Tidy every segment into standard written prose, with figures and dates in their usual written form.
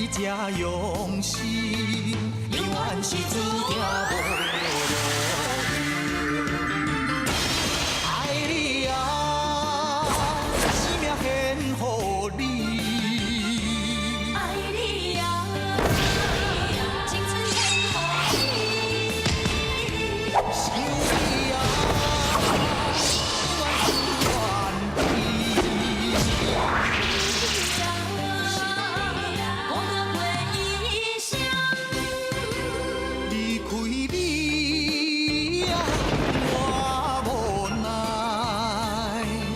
你這用心，永遠是注定無路用。愛你啊，生命獻予你。愛你啊，青春獻予你。想你啊，永遠不願離。孤單過異鄉。離開你啊，我無奈。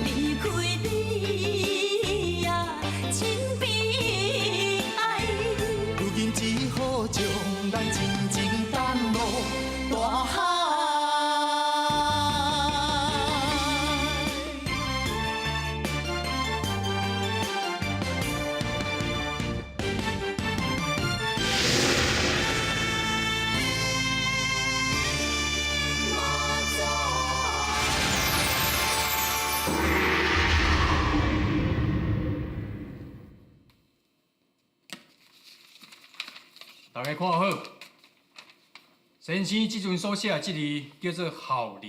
離開你啊，真悲哀。如今只好將咱真情等落大海。大家看好，先生這陣所寫的這字叫做孝字，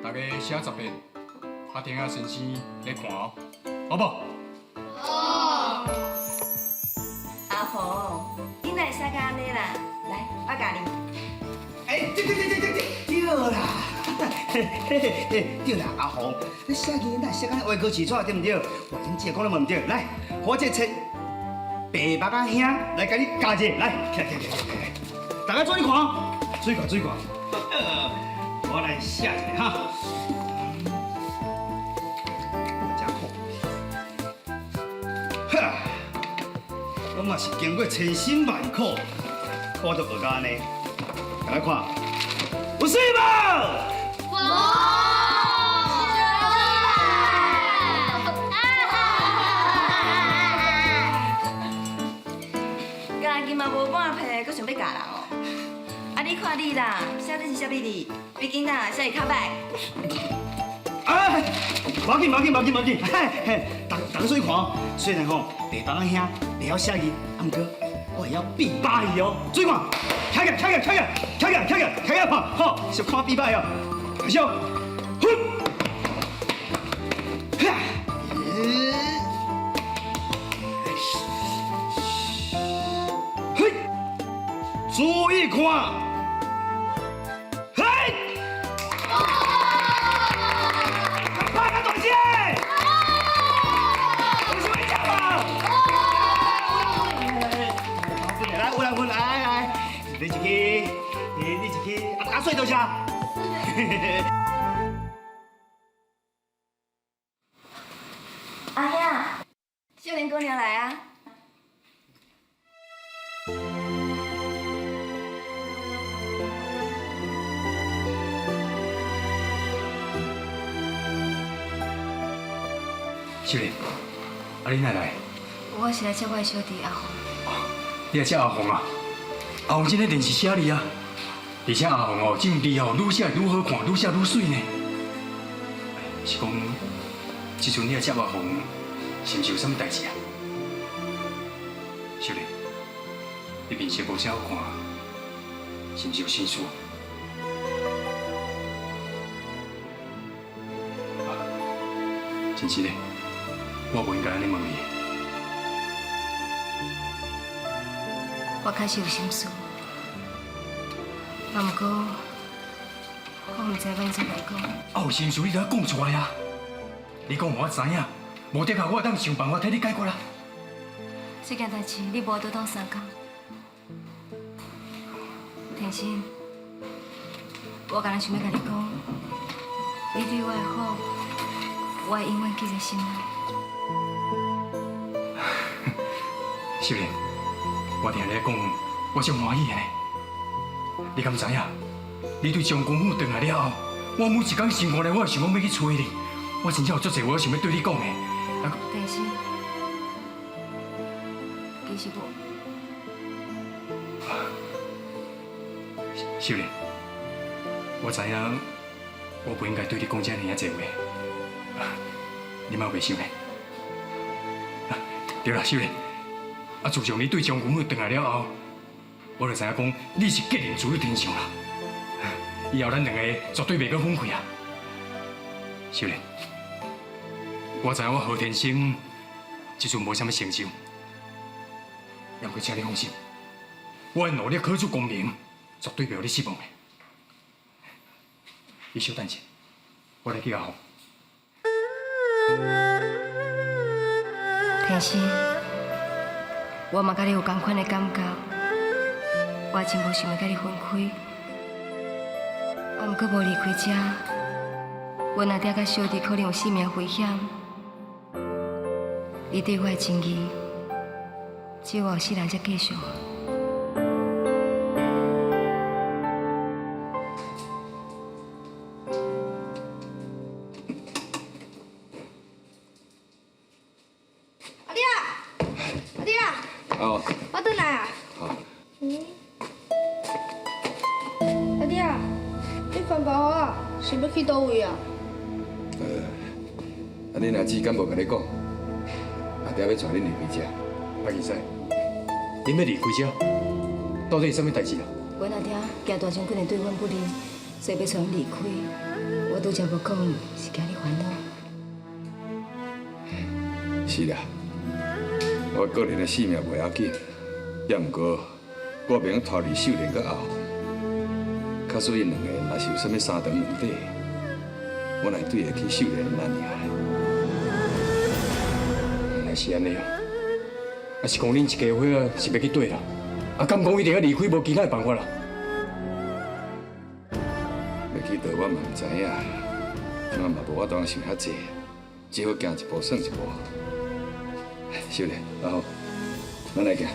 大家寫10遍，啊聽下先生咧看哦，好無？阿紅，你哪會寫甲按呢啦？來，我教你。哎，對對對對對對，對啦，嘿嘿嘿，對啦，阿紅，你寫字哪會寫甲按呢歪歌詞出對毋對？我恁姐講得無毋對，來，我這冊白目仔兄來共你教者，來，起來起來起來起來，大家注意看，注意看注意看，我來寫一下哈，真苦，哈，我嘛是經過千辛萬苦，我都學到按呢，大家看，有水無？家己嘛無半皮，閣想欲教人哦？啊，你看你啦，寫這是啥物字？比囡仔寫會較歹。哎，無要緊，無要緊，無要緊，無要緊，嘿嘿，大大家注意看哦。雖然吼，白目仔兄袂曉寫字，啊，毋過我會曉變把戲哦。注意看，起來，起來，起來，起來，起來，起來看，吼，是看變把戲哦。開始哦，哼，哈，嘿，注意看，嘿。拍較大聲！有想欲食無？來，有人分，來來，你一支，你一支，阿阿水多謝。阿兄，少年姑娘來啊！秀蓮，啊你哪來？我是來接我的小弟阿紅。你來接阿紅啊？阿紅正咧練習寫字啊，而且阿紅哦，這字哦，愈寫愈好看，愈寫愈媠呢。是講，這陣你來接阿紅，是毋是有啥物代誌啊？秀蓮，你面色無啥好看，是毋是有心事？啊，真是的，我無應該按呢問你。我確實有心事，啊，毋過我毋知欲按怎來講。啊，有心事你著愛講出來啊！你講予我知影，無的確我會當想辦法替你解決啦。這件代誌你無法度當相共。天心，我干焦想欲共你講，你對我的好，我會永遠記在心內。秀蓮，我聽你講，我足歡喜的呢。你敢知影？你對將軍府轉來了後，我每一工生活咧，我就想講欲去揣你。我真正有足濟話想欲對你講的。啊，天心，其實我，秀蓮，我知影我不應該對你講這爾仔濟話，你莫袂想咧。對啦，秀蓮，啊，自從你對將軍府轉來了後，我就知影講你是吉人主天上啦。以後咱兩個絕對袂閣分開啊！秀蓮，我知影我何天生這陣無啥物成就，也毋過請你放心，我會努力考出功名，絕對袂予你失望的。你小等一下，我來叫阿紅。天生，我嘛佮你有仝款的感覺，我真無想欲佮你分開。啊，毋過無離開遮，阮阿爹佮小弟可能有性命危險。你對我的情誼，只有後世人才繼續。阿弟啊，阿弟啊，哦，我轉來啊。好。嗯。阿弟啊，你翻包啊，是欲去佗位啊？啊，恁阿姊敢無共你講？阿爹欲帶恁離開遮。阿其實，恁欲離開遮，到底是啥物代誌啊？阮阿爹驚大將軍會對阮不利，所以欲帶阮離開。我拄才無講，是驚你煩惱。是啦，我個人的性命袂要緊，也毋過我袂用拖累秀蓮佮阿紅。假使𪜶兩个若是有啥物三長兩短，我哪會對得起秀蓮𪜶阿娘咧？原來是按呢哦，啊是講恁一家伙仔是欲去綴啦？啊，敢講一定愛離開，無其他的辦法啦？欲去佗我嘛毋知影，這擺嘛無法度想遐濟，只好行一步算一步。秀蓮，阿紅，咱來行。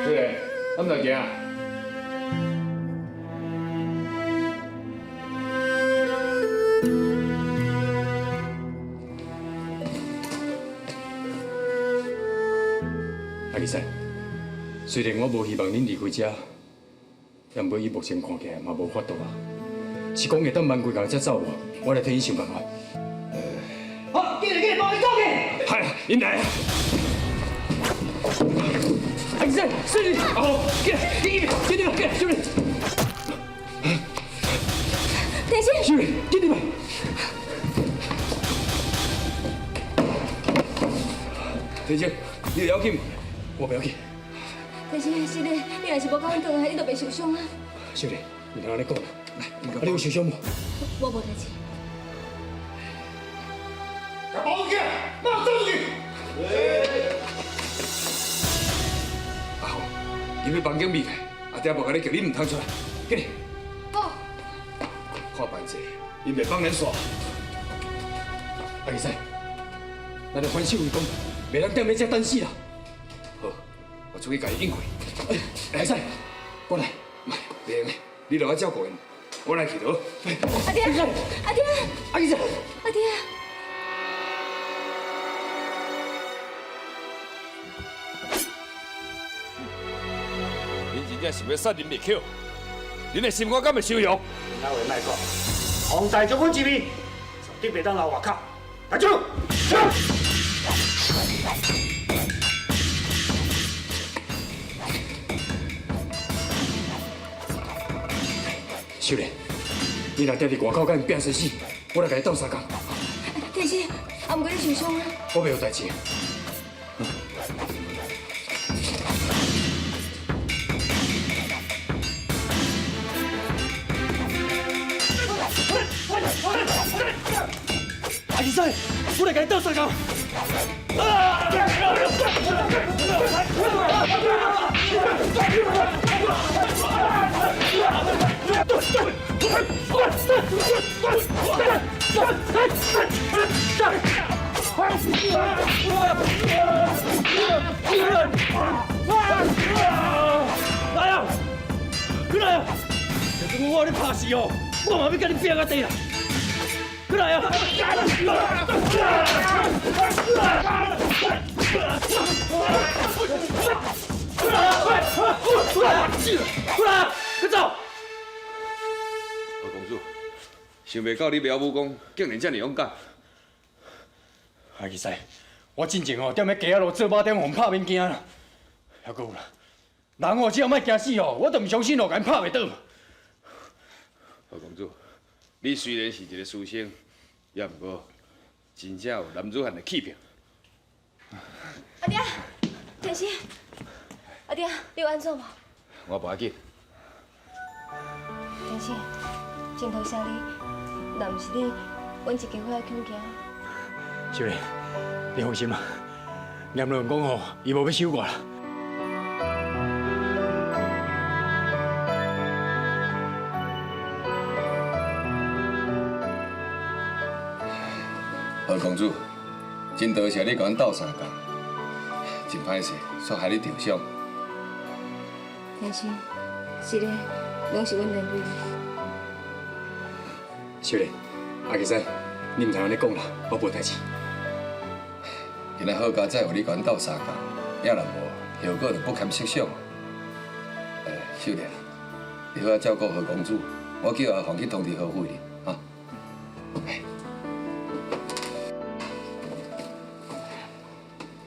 秀蓮，咱們來行。阿其實，雖然我無希望恁離開遮，也毋過以目前看起來嘛無法度啊。是講會當慢幾工才走無？我來替恁想辦法。好，進來進來，幫伊走去。係啊，𪜶來啊！阿其實，小姐，阿紅，進來，進入，進入，進來，小姐。天生，小姐，進入來。天生，你會要緊無？我袂要緊。天生，是你，你若是無佮阮轉來，你就袂受傷啊。小姐，毋通按呢講啦。來，啊，你有受傷無？我無代誌。共保護起來，馬上走出去。阿紅，入去房間避開，阿爹無共你叫你毋通出來，緊來。好。看辦者，𪜶袂放咱煞。阿其實，咱著反守為攻，袂當踮咧遮等死啦。好，我出去共伊應付。阿其實，過來。袂用，你落來照顧𪜶，我來去就好。阿爹，阿爹，阿其實，阿爹。恁真正想欲殺人滅口？恁的心肝敢會收容？其他話莫講，奉大將軍之命，絕對袂當留外口。大將，秀蓮，你若踮佇外口共𪜶拚生死，我來共你鬥相共。天生，啊，毋過你受傷啊？我袂有代誌。阿其實，我來共你鬥相共。來啊！過來啊！若講我咧拍死哦，我嘛欲共你拚到底啦！過來啊！想袂到你袂晓武功，竟然遮尔勇敢。阿吉师，我进前哦，踮咧街仔路做马店，予人拍免惊啦。犹阁有啦，人哦只要莫惊死哦，我就毋相信哦，共𪜶拍袂倒。何公子，你虽然是一个书生，也毋过真正有男子汉的气魄。阿爹，天心，阿爹，你有按怎无？我无要紧。天心，真多谢你，若毋是你，阮一家伙爱恐惊。秀莲，你放心啦，严老讲吼，伊无欲收我啦。何公子，真多谢你共阮斗相共，真歹势，煞害你受伤。天心，是的，拢是阮连累。秀莲，阿吉师，你毋通按呢讲啦，我无代志。今仔好佳哉有你共阮斗相共，要若无，后果就不堪设想啊。秀莲，你好好照顾何公子，我叫阿凤去通知何夫人，哈。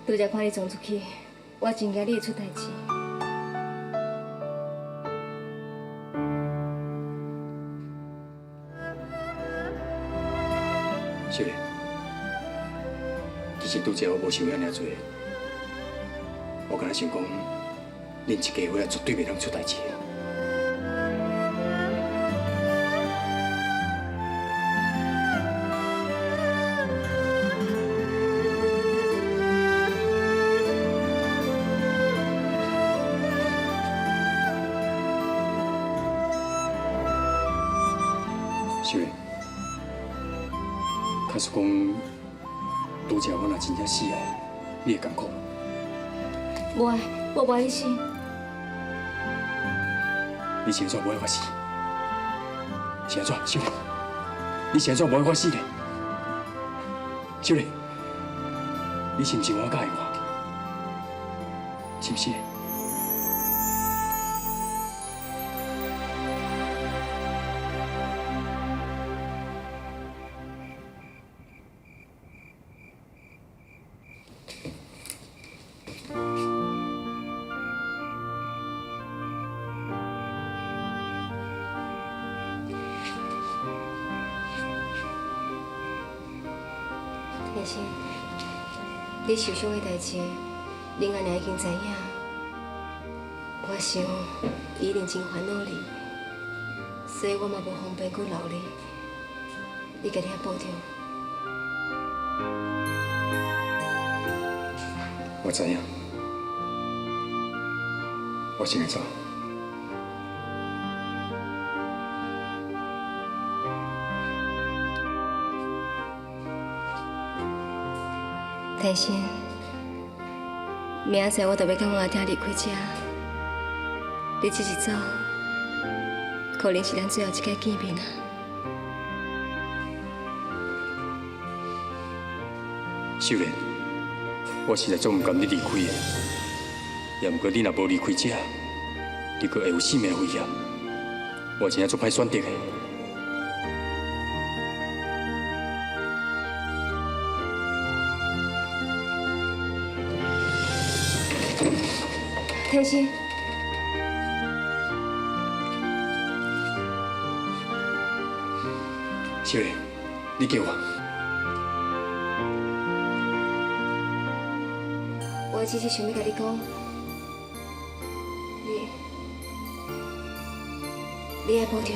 拄才看你冲出去，我真惊你会出代志。秀莲，其实拄才我无想遐尔济，我敢若想讲，恁一家伙仔绝对袂当出代志。秀莲，假使讲拄才我若真正死啊，你会艰苦无？无爱，我无爱你死。你是按怎无爱我死？是按怎，秀莲？你是按怎无爱我死呢？秀莲，你是毋是我佮意我？是毋是？天心，你受伤的代志，恁阿娘已经知影。我想，伊一定真烦恼你，所以我嘛无方便阁留你。你家己较保重。我知影，我先来走。天心，明仔载我就欲佮阮阿爹离开遮，你这一走，可能是咱最后一摆见面啊。秀莲，我实在足毋甘你离开的，也毋过你若无离开遮，你阁会有性命危险，我真正足歹选择的。天心，秀莲，你叫我。我只是想欲共你讲，你爱保重。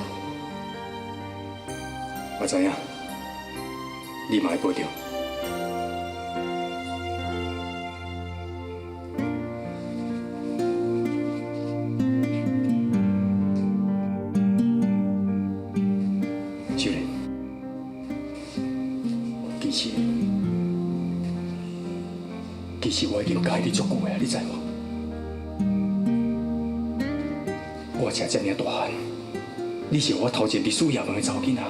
我知影，你嘛爱保重。秀莲，其实我已经佮意你足久的，你知无？我食遮尔大汉，你是予我头一个历史夜门的查某囡仔，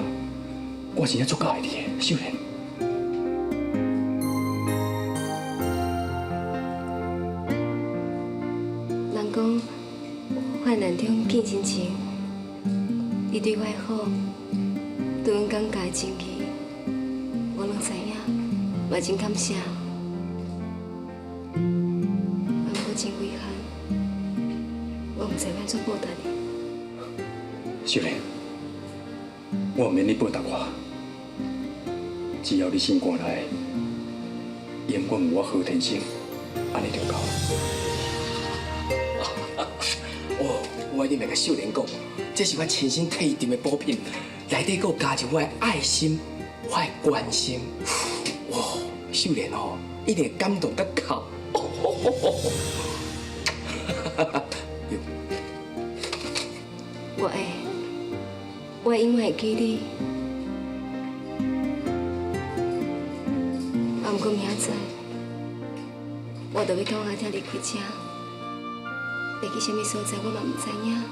我真正足佮意你的，秀莲。人讲患难中见真情，你对我的好，對阮感覺的情誼，我攏知影，嘛真感謝。啊，毋過真遺憾，我毋知欲按怎報答你。秀蓮，我毋免你報答我，只要你心肝內永遠有我何天生，按呢就夠。哦，我一定會共秀蓮講，這是我親身替伊訂的補品，內底閣有加入我的愛心、我的關心。哇，秀蓮哦，一定會感動甲哭。我會，我會永遠會記你。啊，毋過明仔載，我就欲佮我阿爹離開這，欲去啥物所在，我嘛毋知影，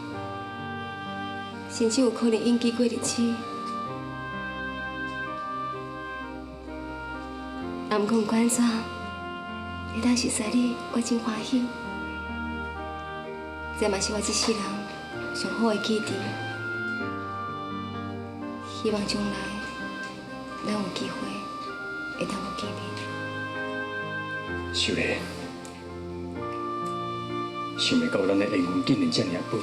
甚至有可能永久過日子。啊，毋過毋管按怎，會當熟似你，我真歡喜。這嘛是我這世人上好的記憶。希望將來咱有機會會當閣見面。秀蓮，想袂到咱的緣分竟然這爾薄。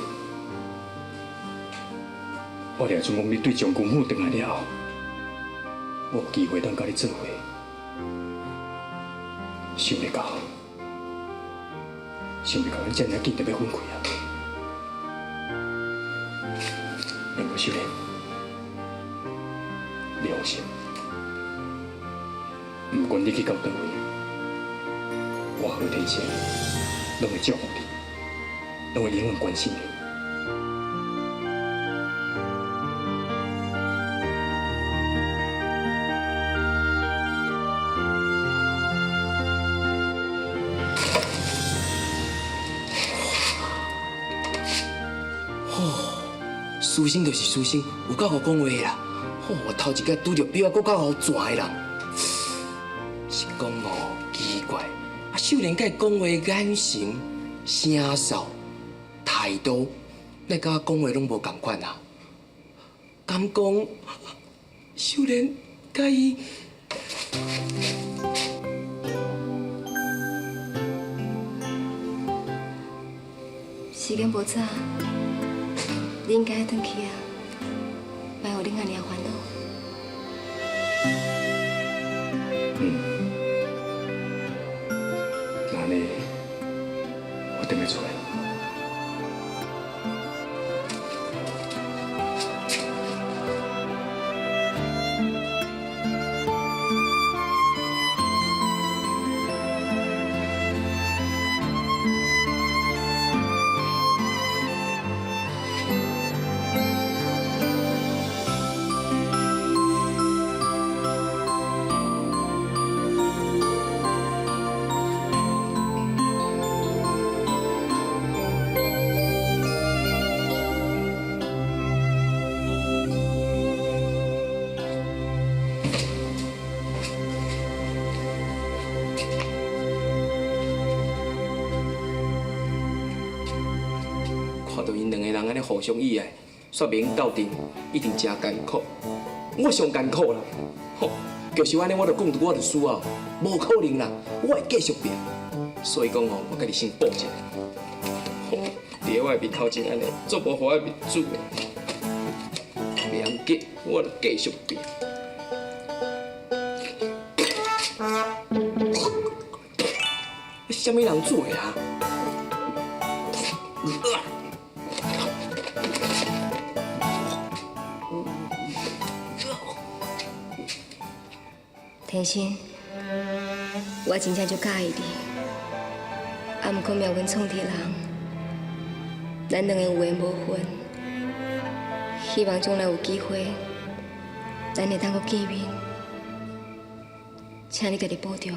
我掠准講你對將軍府轉來了後，我有機會當佮你做伙。想袂到，想袂到咱這爾緊就欲分開啊！不過秀蓮，你放心，不管你去到佗位，我何天生攏會照顧你，攏會永遠關心你。書生就是書生，有夠好講話的啦。吼，我頭一擺拄著比我閣較予轉的人，是講哦奇怪，啊秀蓮佮伊講話眼神、聲調、態度，你佮我講話攏無仝款啊？敢講秀蓮佮伊？時間無早。你應該愛轉去啊，莫予恁遮爾煩惱。嗯，那呢，我轉來厝。看到𪜶兩個人按呢互相意愛，說明鬥陣一定誠艱苦。我上艱苦啦，吼，就是按呢，我就講我就輸啊，無可能啦，我會繼續拼。所以講吼，我家己先搏一下。吼，佇我的面頭前按呢，足無予我面子的。袂要緊，我就繼續拼。啥物人煮的啊？天生，我真正足佮意你，啊，毋過命運創治人，咱兩個有緣無份，希望將來有機會，咱會當閣見面，請你家己保重。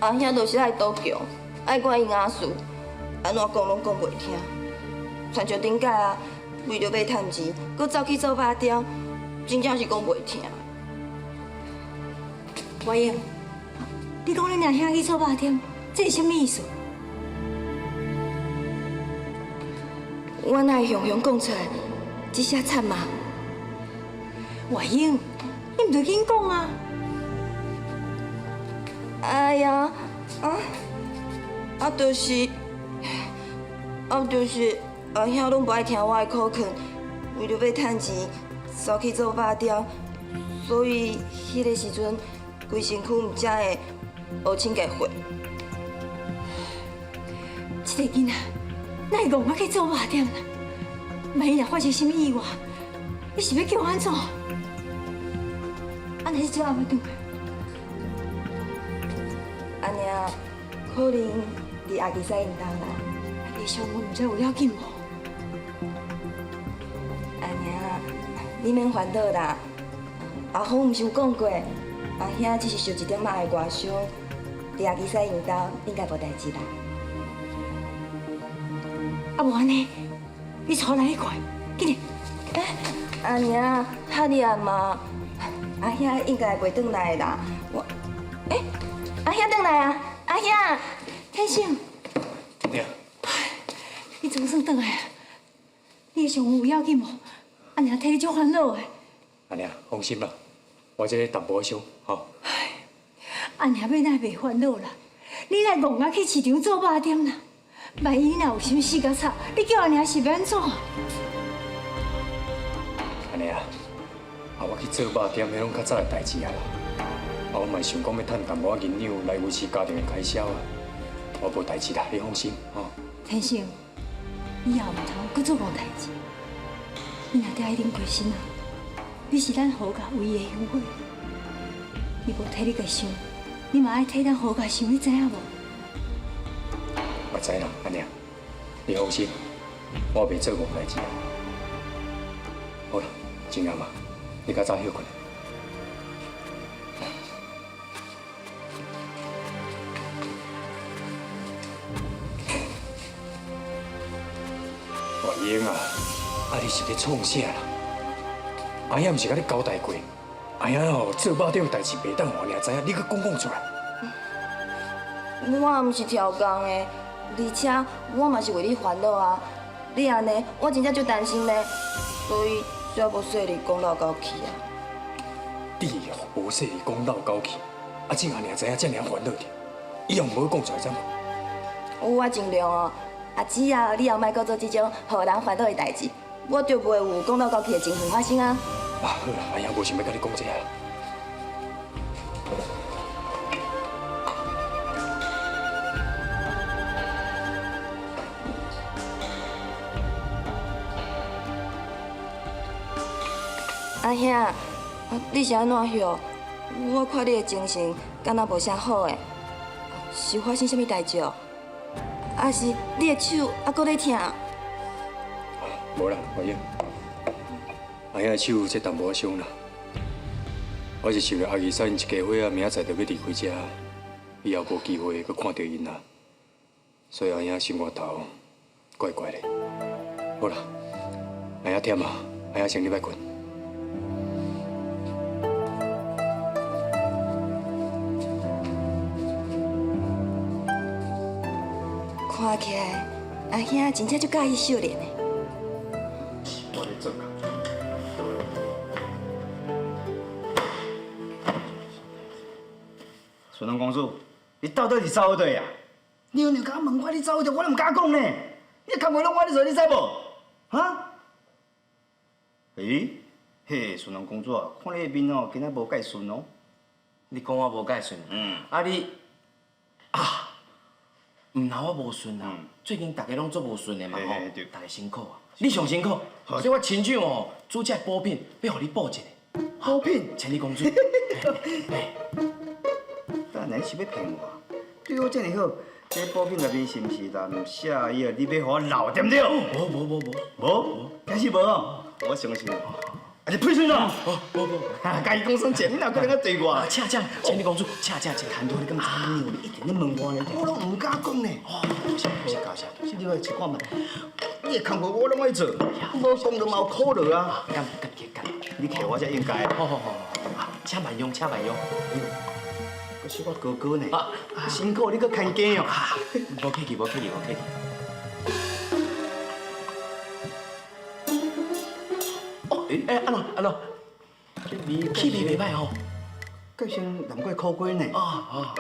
阿兄就是愛賭強，愛管伊阿事，按怎講攏講袂聽。親像頂擺啊，為著欲趁錢，閣走去做肉店，真正是講袂聽。月英，你講恁阿兄去做肉店，這是啥物意思？我哪會雄雄講出來，這下慘嘛？月英，你毋著緊講啊！哎呀，啊啊，就是啊，就是阿兄攏無愛聽我的苦勸，為著欲趁錢，走去做肉店，所以彼个時陣，規身軀毋才會烏青結血。這个囡仔哪會戇啊去做肉店啦？萬一若發生啥物意外，你是欲叫我按怎？按呢你這後欲轉來？阿娘，可能佇阿基師𪜶兜啦。阿弟傷我毋知有要緊無？阿娘，你免煩惱啦。阿峰毋是有講過，阿兄只是受一點仔的外傷，佇阿基師𪜶兜應該無代誌啦。啊無按呢，你帶我來去看，緊來。阿娘，哈爾啊嘛，阿兄應該袂轉來啦。我，欸，阿兄轉來啊！阿兄，天生，娘，你總算轉來啊！你的傷有要緊無？阿娘替你足煩惱的。阿娘放心啦，我這淡薄仔傷，吼。阿娘欲哪會袂煩惱啦？你若戇啊去市場做肉店啦，萬一若有啥物死甲慘，你叫阿娘是欲按怎？阿娘，啊，我去做肉店，彼攏較早的代誌啊啦。啊，我嘛想講欲趁淡薄仔銀兩來維持家庭的開銷啊。我無代誌啦，你放心，吼。天生，以後毋通閣做戇代誌。你阿爹已經過身啊，你是咱何家唯一的香火。伊無替你家想，你嘛愛替咱何家想，你知影無？我知啦，阿娘，你放心，我袂做戇代誌啊。好啦，真暗啊，你較早歇睏。月英啊，啊你是咧創啥啦？阿兄毋是共你交代過，阿兄吼做肉店的代誌袂當予阿娘知影，你閣講講出來。我毋是超工的，而且我嘛是為你煩惱啊。你按呢，我真正足擔心呢，所以才無細膩講老狗去啊。你無細膩講老狗去，啊，這阿娘知影這爾煩惱著，以後毋好講出來怎？有我盡量哦，啊，只要你後莫閣做這種予人煩惱的代誌，我就袂有講老狗去的情形發生啊。啊，好啦，阿兄無想欲佮你講這啊。阿兄，你是按怎歇？我看你的精神敢若無啥好的，是發生啥物代誌哦？還是你的手猶閣咧疼？無啦，月英，阿兄的手這淡薄仔傷啦。我是想著阿二嫂𪜶一家伙仔明仔載就欲離開遮，以後無機會閣看著𪜶啦，所以阿兄心肝頭怪怪的。好啦，阿兄忝啊，阿兄先入來睏。看起來，阿兄真正足佮意秀蓮的。我咧做工。順龍公主，你到底是走佗啊？娘娘敢問我你走佗，我都毋敢講呢。你工課攏我咧做，你知無？哈？欸？嘿，順龍公主啊，看你的面哦，今仔無介順哦。你講我無介順？嗯。啊你啊，毋若我無順啊，最近逐家攏足無順的嘛吼，逐家辛苦啊，你上辛苦，所以我親手哦煮這補品，欲予你補一下。補品？千里公主。等下你是欲騙我？對我這爾好，這補品內面是毋是人寫藥？你欲予我漏對毋對？無無無無無，假使無哦，我相信。啊，你配信咯？無無，家己講算錢，你哪可能對我？請請，千里公主，請請請。談到你敢知影？你一直咧問我呢，我攏毋敢講呢。哦，多謝多謝多謝。你來一看覓，你的工課我攏愛做，無講就嘛有苦樂啊。感感激感。你摕我才應該。好好好，請慢用，請慢用。可是我哥哥呢？辛苦你閣牽肩哦。無客氣，無客氣，無客氣。哦，欸，按怎按怎？氣味袂歹吼。個性難過苦瓜呢。啊啊。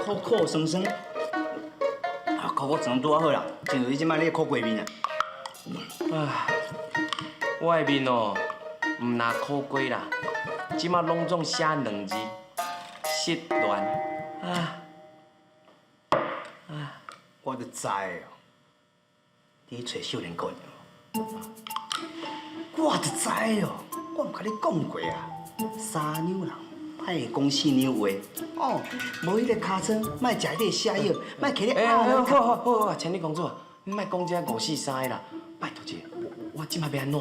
苦苦酸酸。啊，苦苦酸拄仔好啦，親像你這擺咧苦瓜面啊。唉，我的面哦，毋若苦瓜啦，這擺攏總寫兩字，失戀。啊啊！我就知哦，你去揣秀蓮姑娘。我就知哦，我毋共你講過啊，三兩人莫講四兩話，哦，無彼個尻川，莫食彼個瀉藥，莫徛咧欸，好好好好，千里公主，你莫講這五四三的啦，拜託一下，我這擺欲按怎？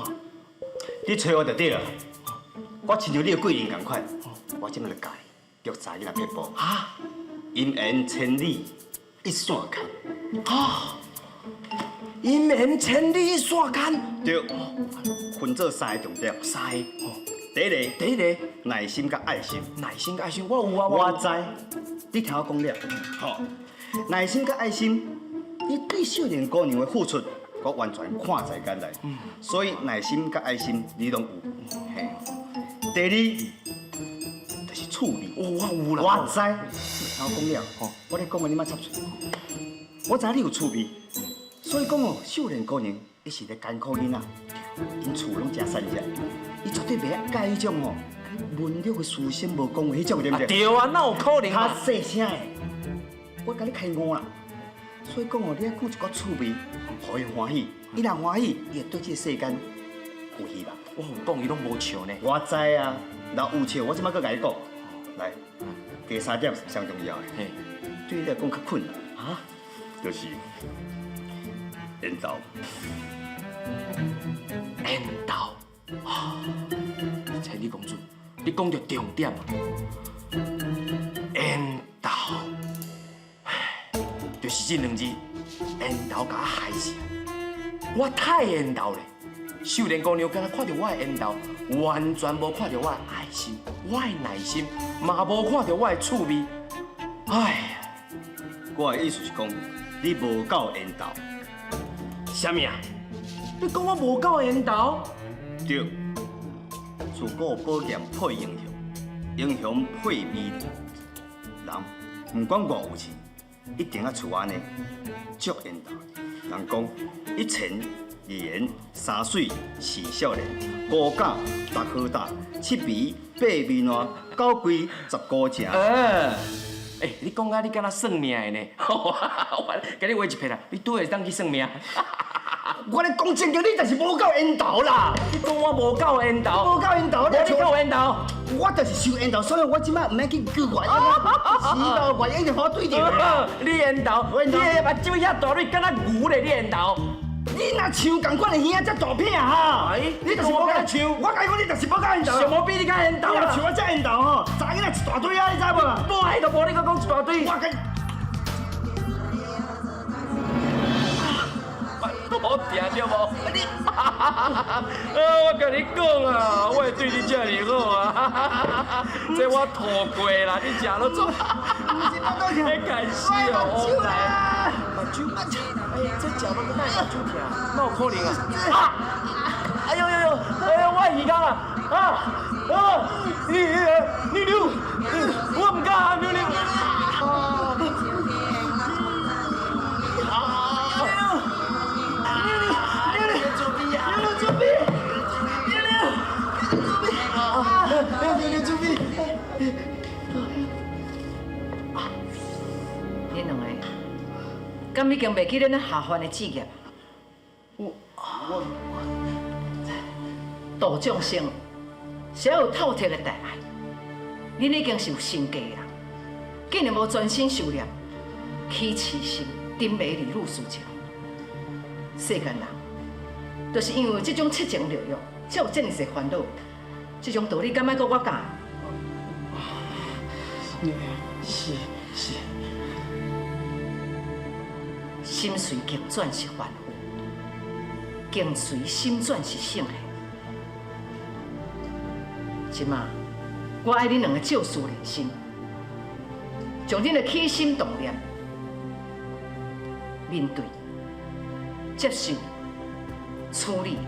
你揣我就對了，我親像你的貴人仝款，我這擺就教你，叫查囡仔撇步。哈？姻緣千里一線牽。哈？姻緣千里一線牽。對，分做三個重點。三個。第一個，第一個，耐心佮愛心。耐心佮愛心，我有啊，我知。你聽我講了，吼，耐心佮愛心，你對少年姑娘的付出，我完全看在眼內。所以耐心佮愛心，你攏有。嘿。第二，就是趣味。哦，我有啦。我知。你聽我講了，吼，我咧講的你莫插喙。我知你有趣味，所以講哦，少年姑娘伊是個艱苦囡仔，𪜶厝攏誠善良，伊絕對袂佮意彼種吼文弱的書生無講話彼種，對毋對？對啊，哪有可能？較細聲的，我共你開悟啦。所以講哦，你愛講一寡趣味，予伊歡喜，伊若歡喜，伊會對這個世間有希望。我有講，伊攏無笑呢。我知啊，若有笑，我這擺閣共你講。來，第三點上重要的，對你來講較困難。啊？就是緣投。緣投，啊！千里公主，你講著重點啊！緣投，就是這兩字，緣投共我害死啊！我太緣投咧，秀蓮姑娘敢若看著我的緣投，完全無看著我的愛心，我的耐心，嘛無看著我的趣味。唉，我的意思是講，你無夠緣投。啥物啊？你講我無夠緣投？對，自古寶劍配英雄，英雄配美人。人毋管偌有錢，一定愛像按呢，足緣投。人講一錢、二緣、三水、四少年、五甲、六好膽、七眉、八面爛、九規、十孤情。欸，你講甲你敢若算命的呢？我共你畫一撇啦，你拄會當去算命。我咧講正經，你就是無夠緣投啦！你講我無夠緣投，無夠緣投，你夠緣投。我就是傷緣投，所以我這擺毋免去顧原因，是咯，原因就予我對著。你緣投，你的目睭遐大，你敢若牛咧？你緣投。你若像仝款的耳仔遮大片哈？你就是無夠像，我共你講，你就是無夠緣投。上無比你較緣投啦！像我遮緣投吼，查囡仔一大堆啊，你知無？無愛就無，你閣講一大堆。我共。好疼對無？啊！我共你講啊，我會對你遮爾好啊，這我吐過啦，你食落做，欲共死哦！目睭，目睭，哎，這食落哪會目睭疼？哪有可能啊？啊！哎呦呦呦！哎呦，我耳孔啊！啊啊！你你妞，我毋敢啊，妞妞。恁兩個，敢已經袂記得咱下凡的志業？我度眾生，是愛有透徹的大愛。恁已經是有身家的人，竟然無專心修煉，起痴心，沉迷離女事情。世間人，就是因為這種七情六欲，才有遮爾濟煩惱。這種道理敢愛閣我教？是是。心隨境轉是凡夫，境隨心轉是聖賢。這馬，我愛恁兩个照事人生，將恁的起心動念面對、接受、處理，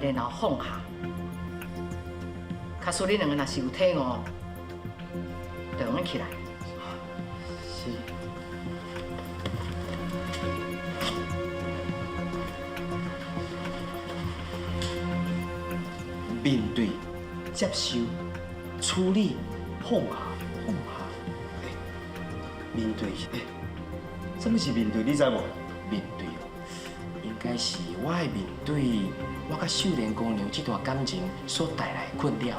然後放下。假使恁兩个若是有體悟，就用起來。是。面對、接受、處理、放下、放下。欸，面對，欸，什麼是面對？你知無？面對哦，應該是我愛面對我佮秀蓮姑娘這段感情所帶來的困擾。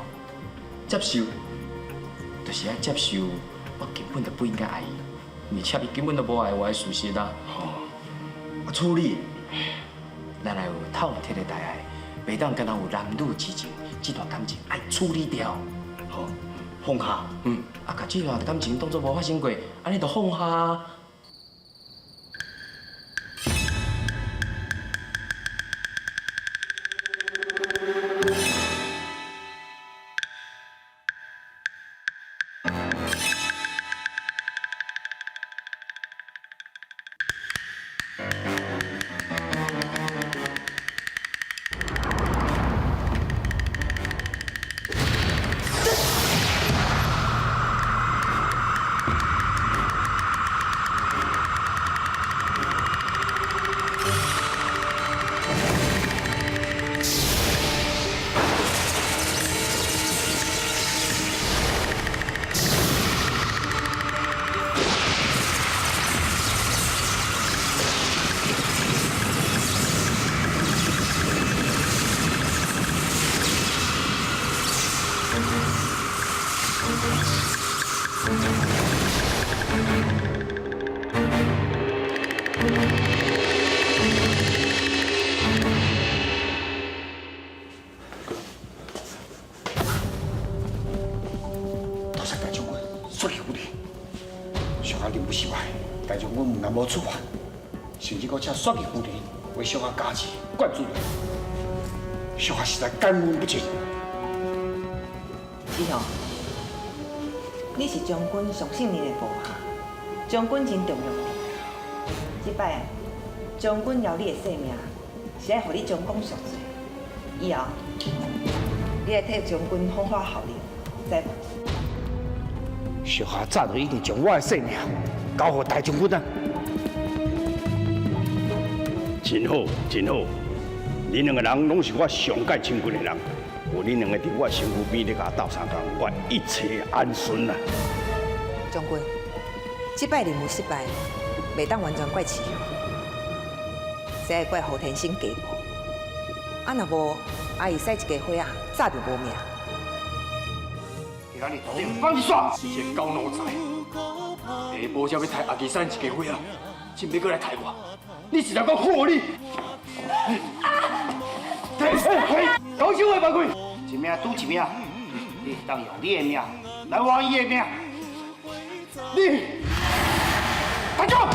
接受，就是愛接受，我根本就不應該愛伊，而且伊根本就無愛我的事實啊。哦，啊，處理，咱愛有透徹的大愛，袂當干焦有男女之情，這段感情愛處理掉。好，放下。嗯，啊，共這段感情當作無發生過，按呢就放下。多谢大将军，说起夫人，小可任务失败，大将军毋但无处罚，甚至阁请雪儿夫人为小可加持灌注，小可实在感恩不尽。志雄，你是将军上信任的部下，将军真重用你。這擺將軍饒你的性命，是愛予你將功贖罪。以後你愛替將軍好好效力，知無？小可早就已經將我的性命交予大將軍啊！真好，真好，恁兩個人攏是我上蓋親近的人，有恁兩個佇我身軀邊咧共我鬥相共，我一切安順啊！將軍，這擺任務失敗，袂當完全怪慈雄，這愛怪胡天星家婆。啊，若無阿姨使一家伙仔，早就無命。放一煞，這個狗奴才，下晡才欲刣阿基山一家伙仔，真欲閣來刣我，你實在夠好你！高手的犯規，一命拄一命，你會當用你的命來換伊的命。你，大將。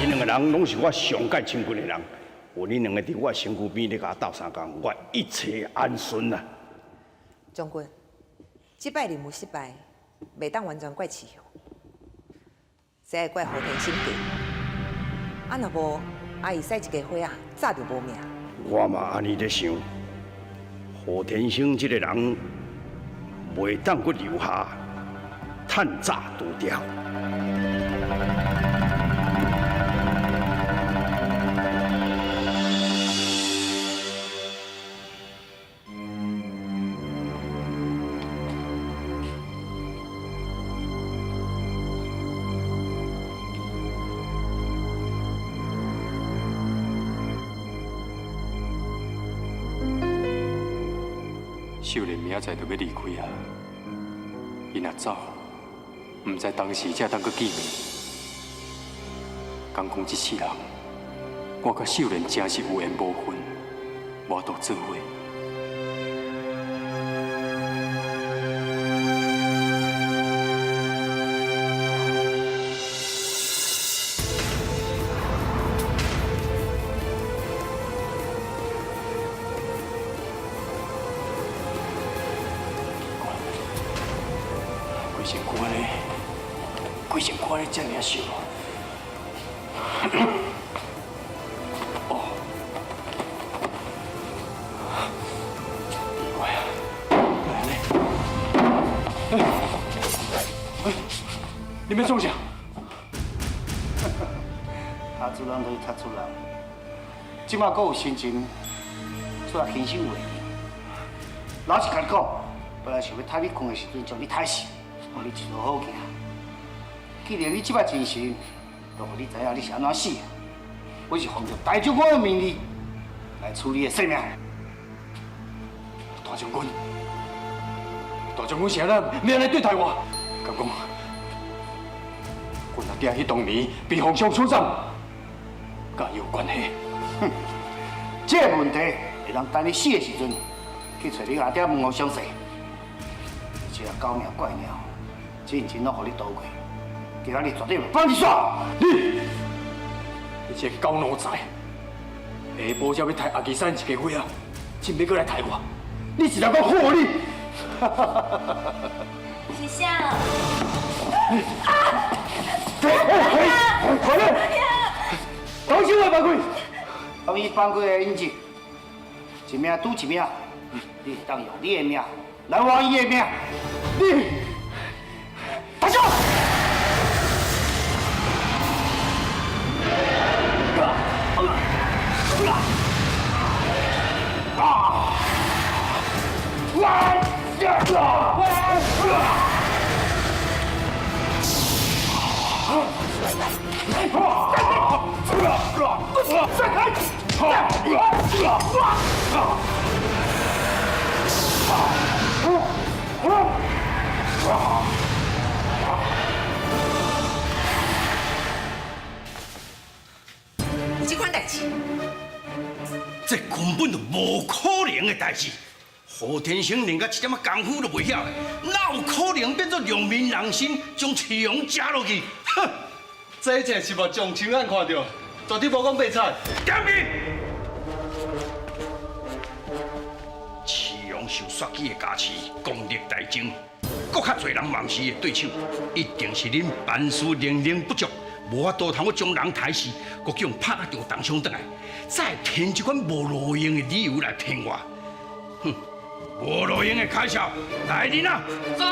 恁兩個人攏是我上蓋親近的人，有恁兩個佇我身軀邊咧共我鬥相共，我一切安順啊！將軍，這擺任務失敗，袂當完全怪慈雄，這愛怪胡天星家婆。啊，若無阿姨使一家伙仔，早就無命。我嘛按呢咧想，胡天星這個人袂當閣留下，趁早除掉。秀蓮明仔載就欲離開啊，伊若走，毋知當時才當閣見面。敢講這世人，我佮秀蓮真是有緣無份，無法度做伙。規身軀按呢，規身軀按呢遮爾仔燒。哦，奇怪啊，哪會按呢？欸，你欲創啥？他主人就是他主人，這馬閣有心情出來欣賞話。老實共你講，本來想欲趁你睏的時陣將你刣死，予你一路好行。既然你這擺真神，就予你知影你是按怎死的。我是奉著大將軍的命令來處理你的性命。大將軍，大將軍是按怎欲按呢對待我？敢講，阮阿爹彼當年被皇上處斬，佮伊有關係？哼，這个問題會當等你死的時陣去揣你阿爹問予詳細。這个狗命怪鳥，真真攏予你躲過，今仔日絕對袂放你煞。你，你這个狗奴才，下晡才欲刣阿基山一家伙仔，真欲閣來刣我？你是來講好你？是啥？快點！當心我放開！當伊放開的引子，一命拄一命，你會當用你的命來換伊的命。你，大將！有這款代誌，這根本就無可能的代誌。何天生連佮一點仔功夫都袂曉，哪有可能變做良民人心，將赤王食落去？哼！這一切是無將親眼看著，絕對無講白菜。點去！赤王受煞機的加持，功力大增，閣較濟人嘛毋是伊的對手，一定是恁辦事能力不足，無法度通閣將人刣死，閣叫人拍甲著重傷轉來，再編這款無路用的理由來騙我。哼！無路用的開銷，來人啊！在。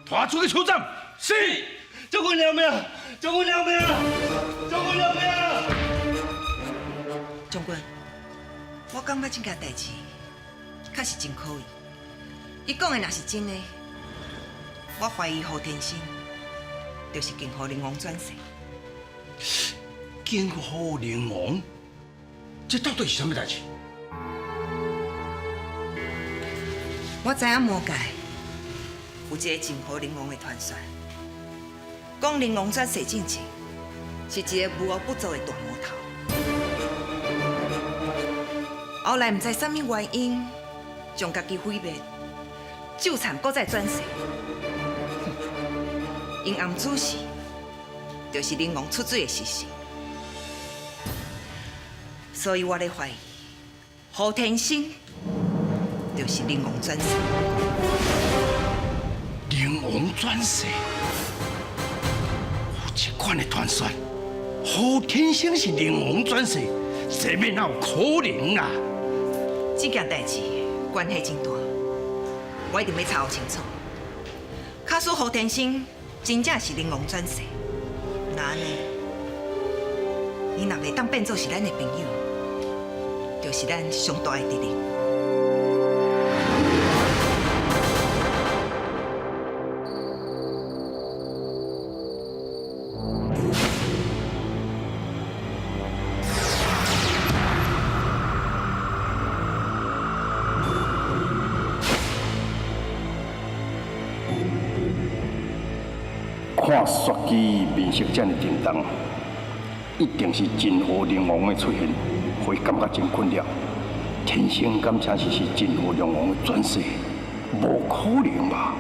拖出去處斬。是。將軍饒命！將軍饒命！將軍饒命！將軍，我感覺這件代誌確實真可疑。伊講的若是真的，我懷疑胡天生就是金虎靈王轉世。金虎靈王，這到底是啥物代誌？我知影魔界有一个泾河靈王的傳說，講靈王轉世進前是一个無惡不作的大魔頭，後來毋知啥物原因，將家己毀滅，糾纏閣再轉世。𪜶暗主時就是靈王出水的時辰，所以我咧懷疑胡天生就是靈王轉世。靈王轉世，有這款的傳說，胡天生是靈王轉世，這欲哪有可能啊？這件代誌關係真大，我一定欲查予清楚。假使胡天生真正是靈王轉世，那按呢，伊若袂當變做是咱的朋友，就是咱上大的敵人。看雪姬面色遮尔沉重，一定是真火龙王的出现，予伊感觉真困扰。天生敢请是真火龙王的转世，无可能吧？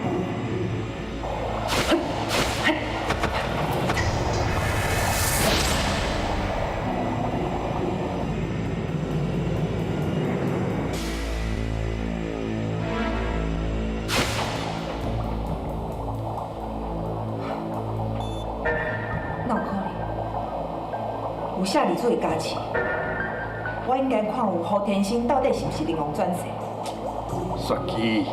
哪有可能？有舍利子的加持，我应该看有胡天星到底是毋是灵王转世。雪姬，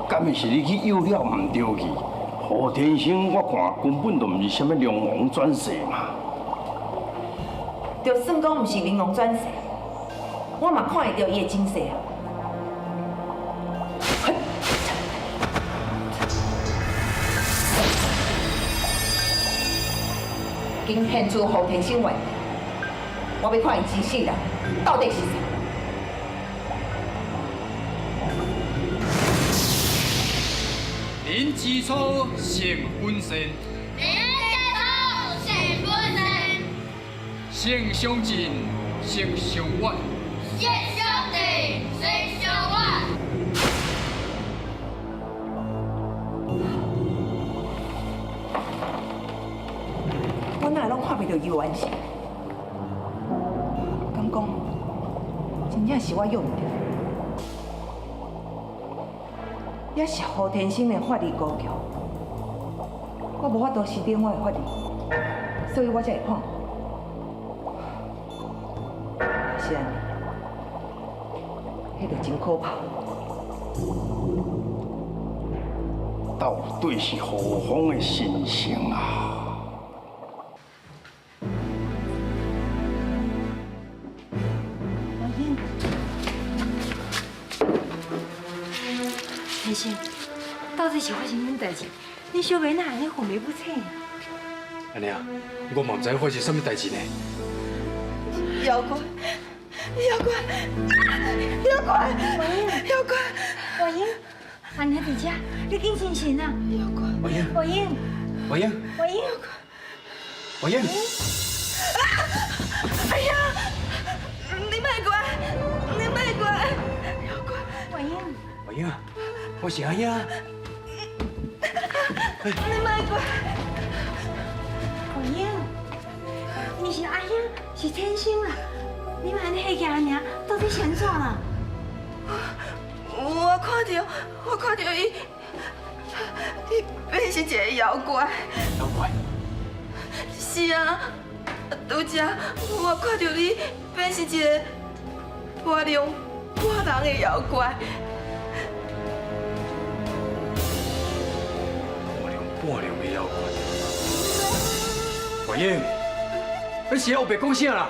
敢会是你去诱了毋对去？胡天星，我看根本就毋是啥物龙王转世嘛。就算讲毋是灵王转世，我嘛看会著伊的前世啊。经现出胡天星原形，我欲看伊前世人到底是谁。人之初，性本善，人之初，性本善。性相近，习相远。性相近，习相远。我哪会拢看袂著伊的原形？敢讲，真正是我约毋著，也是胡天星的法力高强，我无法度施展我的法力，所以我才会看。是按呢，彼就真可怕。到底是何方的神圣啊？天星，到底是发生啥物代志？你小妹哪会按呢昏迷不醒？按呢啊，我嘛毋知发生啥物代志呢。妖怪，妖怪，妖怪，妖怪！婉英，阿娘伫遮，你紧醒醒啊！妖怪，婉英，婉英，婉英，婉英，婉英！哎呀，你莫过来，你莫过来，妖怪！婉英，婉英啊，我是阿英。你莫过来！婉英，你是阿英，是天星啦！你嘛按呢吓惊阿娘，到底是按怎啦？我看著伊，伊变成一个妖怪。妖怪？是啊，拄才我看著你变成一个半龙半人的妖怪。半龙的妖怪。婉英，你是咧乌白讲啥啦？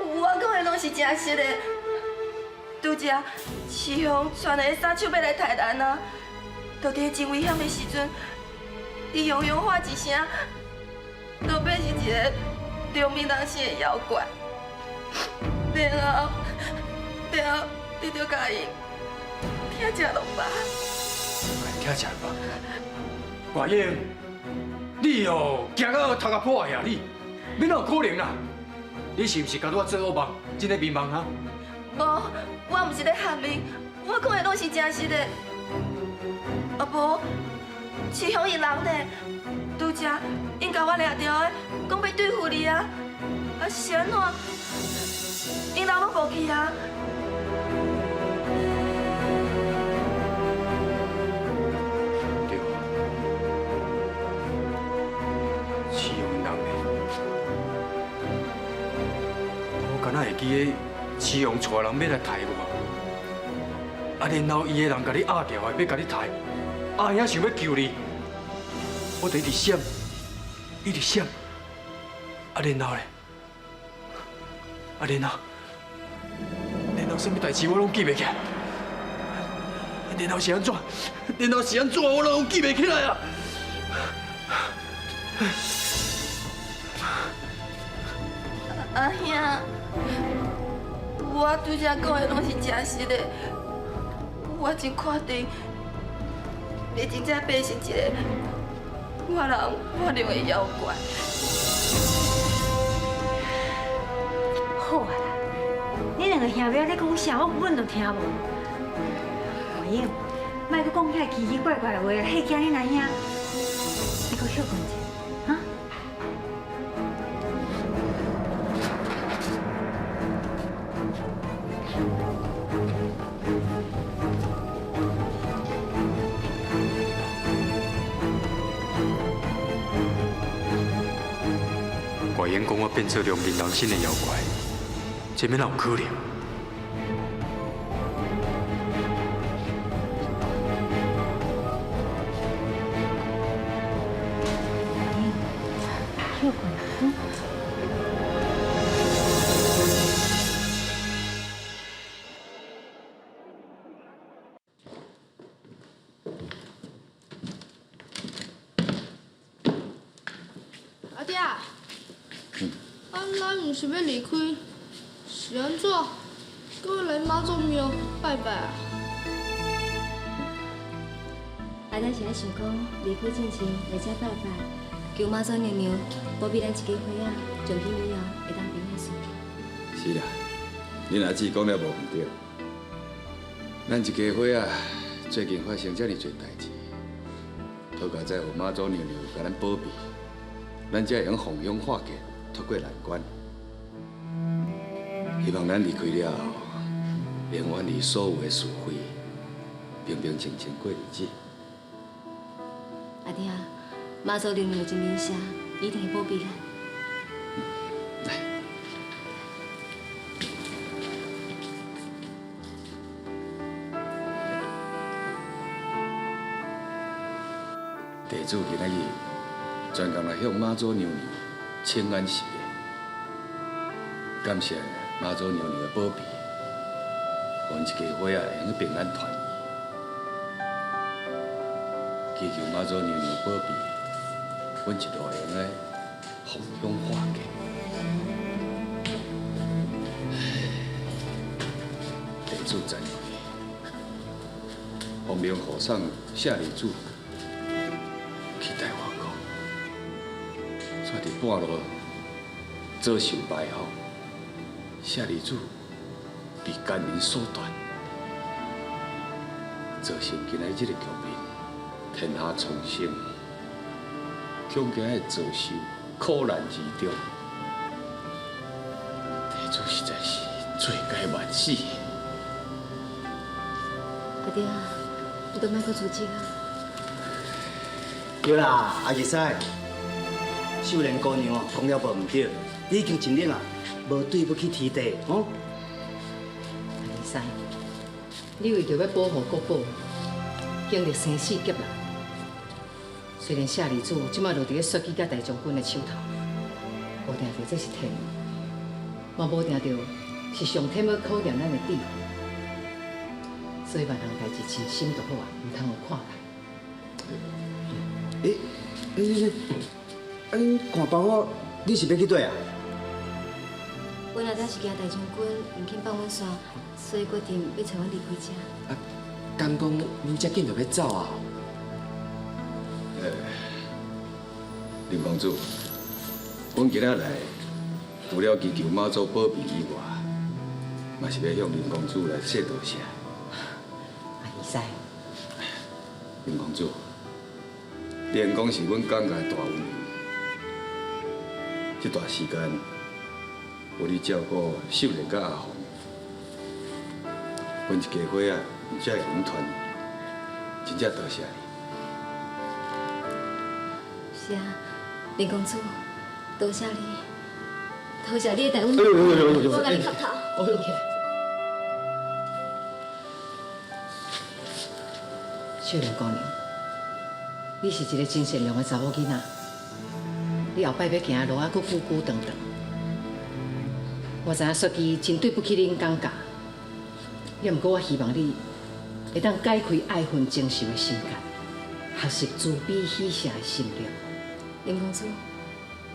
我讲的拢是真实的。拄才师兄传来杀手欲来刣咱啊！就伫真危险的时阵，你雄雄喊一声，就变成一个两面人生的妖怪。然后，你就共伊拆食落腹。拆食落腹。婉英，你哦惊到头壳破去啊！你，你哪有可能啦？你是毋是共我做恶梦，真咧迷茫哈？无，我毋是咧眩你，我讲的拢是真实的。啊无，师兄𪜶人呢？拄才𪜶共我掠著的，讲欲对付你啊！啊是按怎？𪜶人拢无去啊！对，师兄𪜶人呢？我敢若会记得。师兄带人欲来刣我，啊，然后伊的人共你压牢的，欲共你刣，阿兄想欲救你，我就一直闪，一直闪，啊，然后咧，啊，然后，然后啥物代志我拢记袂起来，然后是按怎？然后是按怎？我拢记袂起来啊！阿兄。我拄才讲的拢是真实的，我真确定，你真正变成一个我人我两个妖怪。好啊啦，你两个兄妹咧讲啥，我根本就听无。华英，莫阁讲遐奇奇怪怪的话啦，吓惊恁阿兄。你阁歇困一下，哈？怪英讲我变做两面人身的妖怪，这欲哪有可能？歇困，嗯。阿爹，啊，咱毋是欲离开，是按怎？阁欲来妈祖庙拜拜啊？阿爹是咧想讲，离开进前来遮拜拜，求妈祖娘娘保庇咱一家伙仔，从今以后会当平安顺利。是啦，恁阿姊讲了无毋对。咱一家伙仔最近发生遮尔济代志，好佳哉有妈祖娘娘共咱保庇，咱才会用逢凶化吉，渡过难关。希望咱离开了后，能远离所有的是非，平平静静过日子。阿爹，妈祖娘娘真灵社，一定会保庇咱。地主今仔日专工来向妈祖娘娘请安辞别，感谢妈祖娘娘的保庇，予阮一家伙仔会用平安团圆。祈求妈祖娘娘保庇，阮一路会用个逢凶化吉。地主赞愧，奉命护送舍利子去台湾国，却伫半路遭受埋伏，舍利子被奸人所断，造成今仔这个局面，天下苍生恐惊会遭受苦难之中。地主实在是罪该万死。阿爹，你都莫阁自责啊！对啦，阿二师，秀莲姑娘哦，讲了无毋对，你已经尽力啦，无对不起天地哦。阿二师，你为著欲保护国宝，经历生死劫难。虽然舍利子这摆落伫咧雪姬佮大将军的手头，无定著这是天意，嘛无定著是上天欲考验咱的智慧。所以万项代志尽心就好啊，毋通有看法。欸欸欸！啊，恁看包我，你是欲去佗啊？阮阿爹是惊大将军毋肯放阮煞，所以决定欲揣阮离开遮。啊，敢讲恁遮紧就欲走啊？林公子，阮今仔来，除了祈求妈祖保庇以外，嘛是欲向林公子来说多谢。阿二师，林公子，连讲是阮感家的大恩人，这段时间有你照顾秀莲佮阿红，阮一家伙仔才会用团圆，真正多谢你。是啊，林公子，多谢你，多谢你的大恩。哎呦呦呦呦！我共你磕头。秀莲姑娘，你是一个真善良的查某囡仔，你后摆欲行的路还阁久久长长。我知影雪姬真对不起恁感觉，也毋过我希望你会当解开爱恨情仇的心结，学习慈悲喜舍的心量。林公子，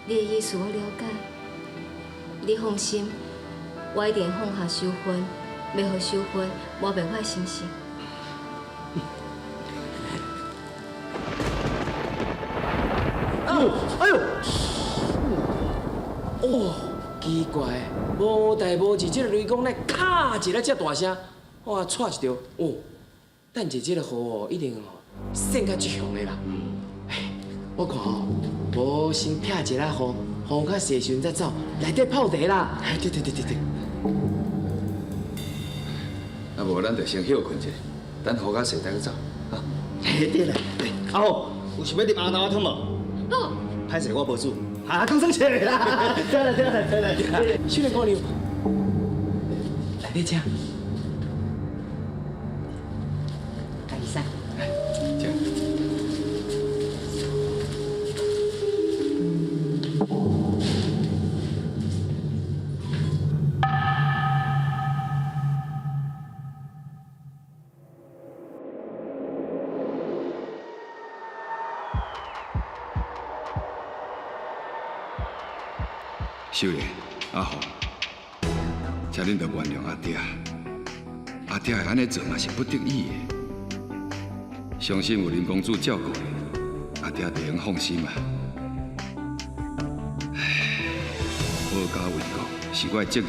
你的意思我了解。你放心，我一定放下仇恨，袂予仇恨磨灭我的心性。哎呦，哦，奇怪，无代无志，这个雷公咧敲一下遮大声，哇，掣一著，哦，等者这个雨哦，一定哦，散甲足凶的啦。我看哦，无先拆一下雨，雨较细时阵再走，内底泡茶啦。对对对对对。啊，无咱就先歇睏者，等雨较细再去走。啊。嘿对啦，阿虎，有想欲啉红豆汤无？好。歹势我无煮，啊，讲算笑的啦。对啦对啦对啦对啦。秀莲姑娘，来你请。家己使。请。秀莲、阿红，请恁著原谅阿爹。阿爹会按呢做嘛是不得已的。相信有林公子照顾，阿爹就会放心啊。唉，保家卫国是我的责任。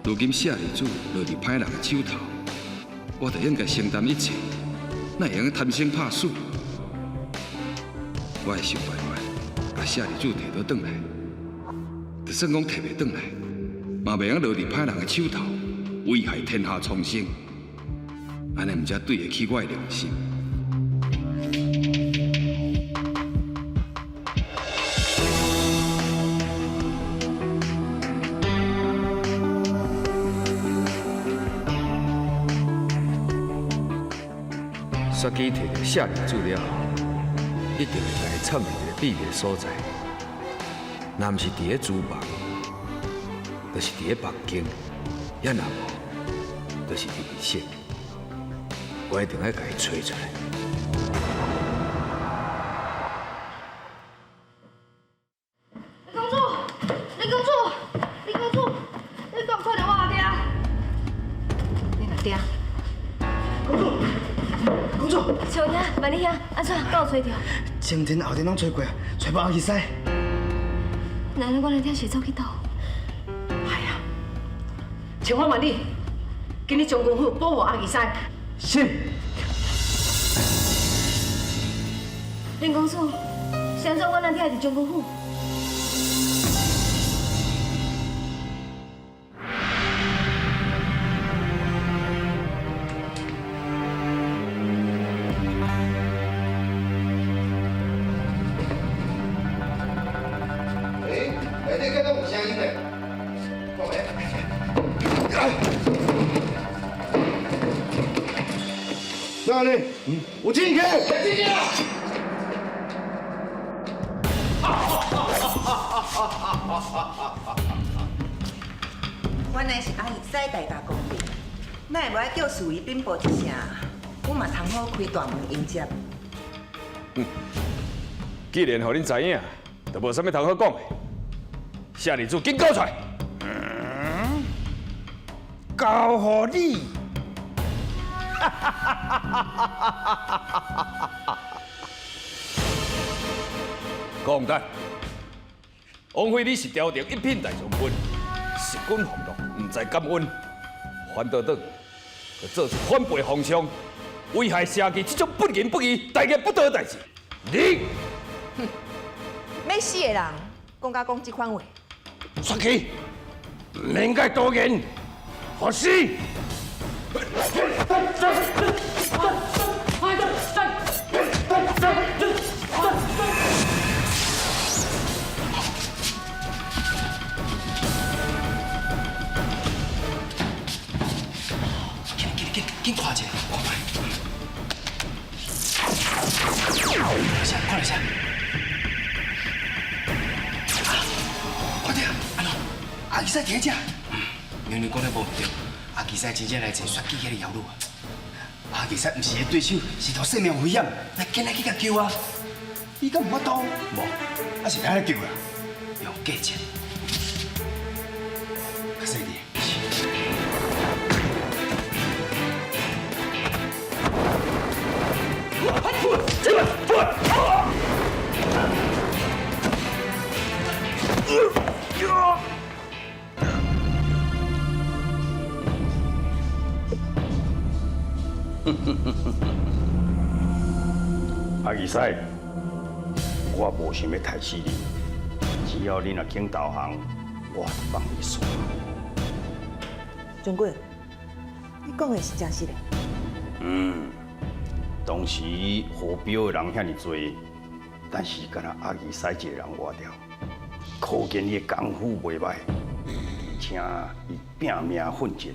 如今舍利子落伫歹人的手头，我就应该承担一切，哪会用贪生怕死？我会想办法，共舍利子提倒转来。就算讲提袂转来，嘛袂用落伫歹人的手头，危害天下苍生。按呢毋才对得起我的良心。雪姬提著舍利子了后，一定会共伊藏伫一个秘密所在。若毋是伫咧厨房，就是伫咧房间，也若无，就是伫密室。我一定爱共伊揣出来。李公主，李公主，李公主，你敢有看著我阿爹？你阿爹？公主，公主。小兄，万里兄，按怎？敢有揣著？前天后天拢揣过，揣无阿义师。那阮阿爹是走去佗？哎呀，千花万里，今日将军府保护阿义师。是。林公子，是按怎阮阿爹伫将军府？哪里？我进去。进去。原来是阿义师大驾光临，哪会无爱叫侍卫禀报一声？阮嘛通好开大门迎接。既然予恁知影，就无啥物通好讲的。舍利子，紧交出来！交予你。讲旦，王妃你是朝廷一品大将军，弑君奉禄，毋知感恩，反倒转，阁做出反背皇上、危害社稷这种不仁不义、大逆不道的代志，你，哼，欲死的人讲甲讲这款话，出去，毋免该多言，予死！紧紧紧，看一下，看觅。看一下，看一下。啊，快点，安怎？阿义师伫遮。娘娘讲得无毋对，阿义师真正来坐选举彼个妖女啊。阿义师毋是伊对手，是条性命危险，咱紧来去共救啊！伊敢有法度？无，啊是按怎救啦？用计策。较细腻。阿义师，我无想欲刣死你，只要你若肯投降，我就放你煞。将军，你讲的是真实的？嗯，当时河标的人遐尔济，但是干焦阿义师一个人活著，可见伊的功夫袂䆀，而且伊拼命奋战，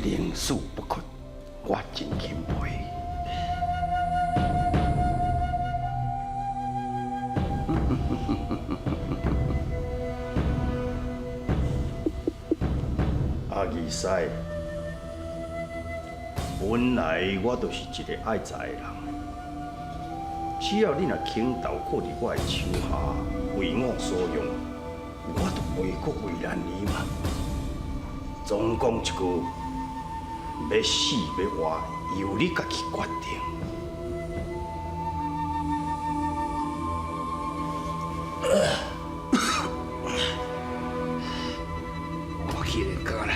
宁死不屈，我真钦佩。阿义师，本来我就是一个爱财的人，只要你若肯投靠伫我的手下，为我所用，我就袂阁为难你嘛。总讲一句，欲死欲活，由你家己决定。我既然敢来，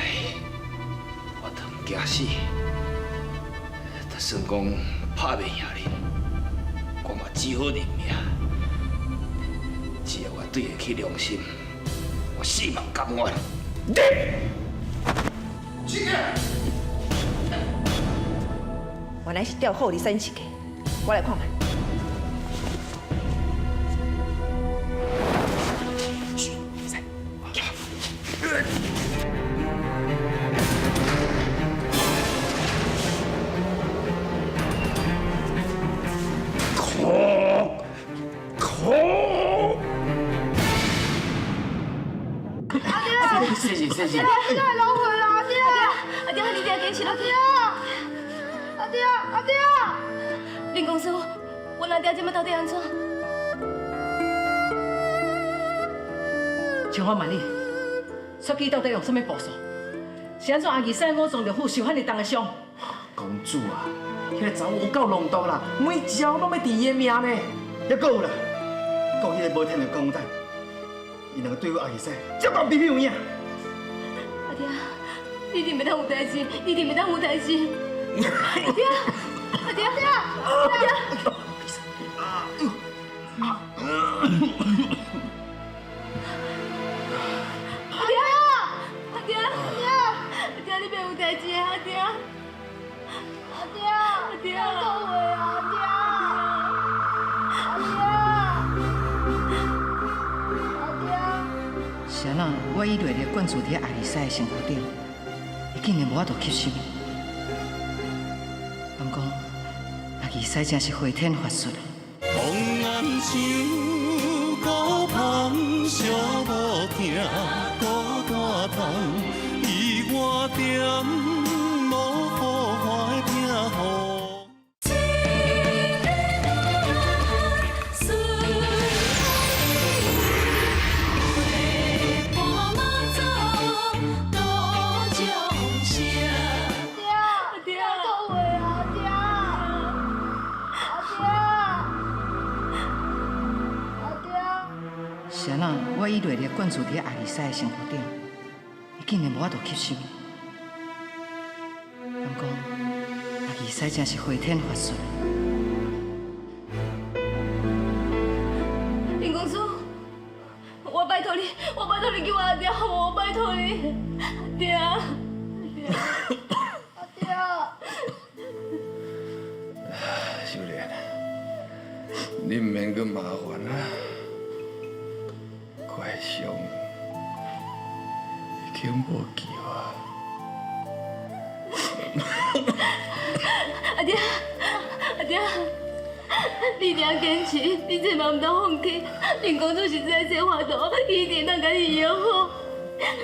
我就毋惊死。就算讲拍袂赢恁，我嘛只好认命。只要我对得起良心，我死嘛毋甘愿。原来是吊好你三设计，我来看看。谢谢谢谢。阿爹，老回啦，阿爹，阿爹，你别坚持落去。阿爹，阿爹，林公子，阮阿爹这摆到底按怎？像我问你，雪姬到底用啥物步数？是按怎阿义师五脏六腑受遐尔重的伤？公主啊，彼个查某有够浪毒啦，每一招拢欲治伊的命呢。犹阁有啦，阁有彼个无天的公仔，伊两个对付阿义师，这么比比有影。阿爹，你一定袂当有代志，你一定袂当有代志。阿爹，阿爹，阿爹，阿爹，阿爹，阿爹，你袂有代志，阿爹，阿爹，阿爹，讲话啊，阿爹，阿爹，阿爹。是按怎？我以内力灌注伫阿丽莎的身躯顶，伊竟然无法度吸收。敢讲阿丽莎真是回天乏术。风安想孤芳寂无疼，孤单痛，伊我点无予我的疼予。阿爹，讲话啊，阿爹，阿爹，阿爹。是按怎？我以内力灌注伫阿丽莎的身躯顶，伊竟然无法度吸收。敢讲阿丽莎真是回天乏术。林公子，我拜托你，我拜托你救我阿爹，我拜托你，阿爹，阿爹，阿爹。秀莲，你毋免阁麻烦啊，我的伤已经无救啊。阿爹，阿爹，你一定要坚持，你千万毋通放弃。林公主实在这法度，伊一定通共伊医好。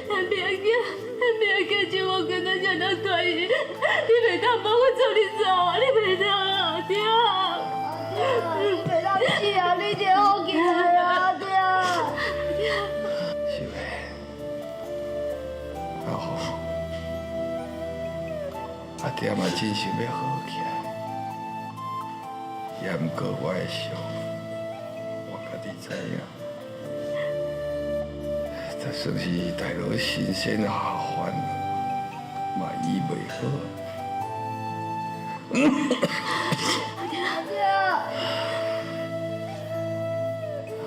咱袂要紧，咱袂要紧，将我跟咱这当大伊，你袂当放我做你走啊！你袂当，阿爹。阿爹，你袂当死啊！你一定好起来啊！阿爹。秀莲，阿红，阿爹嘛真想欲好起来，也毋过我的伤，我家己知影。就算是大罗神仙下凡，嘛医袂好。阿爹。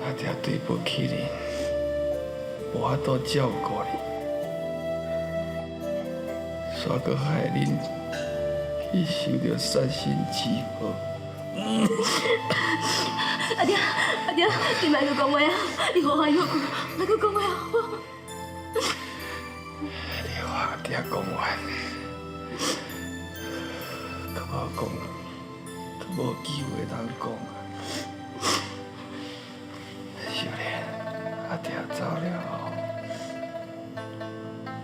阿爹对不起你，无法度照顾你，煞阁害恁去受著杀身之祸。阿爹，阿爹，你莫阁讲话啊！你好好休困，莫阁讲话啊！你予阿爹讲完，阁无讲，阁无机会通讲啊！秀莲，阿爹走了后，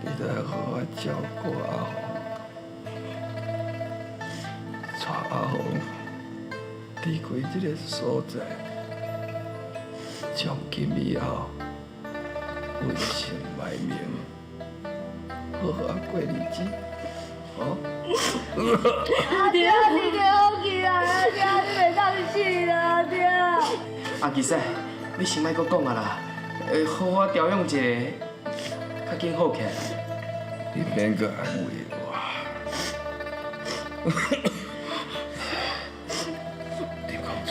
你著爱好好照顾阿红，带阿红离开这个所在，从今以后，隐姓埋名，好好过日子，哦。阿爹，你给好起来，阿爹，你袂当死啦，阿爹。阿吉婿，你先莫阁讲啊啦，好好调养一下，较紧好起来。你免阁安慰我。林公主，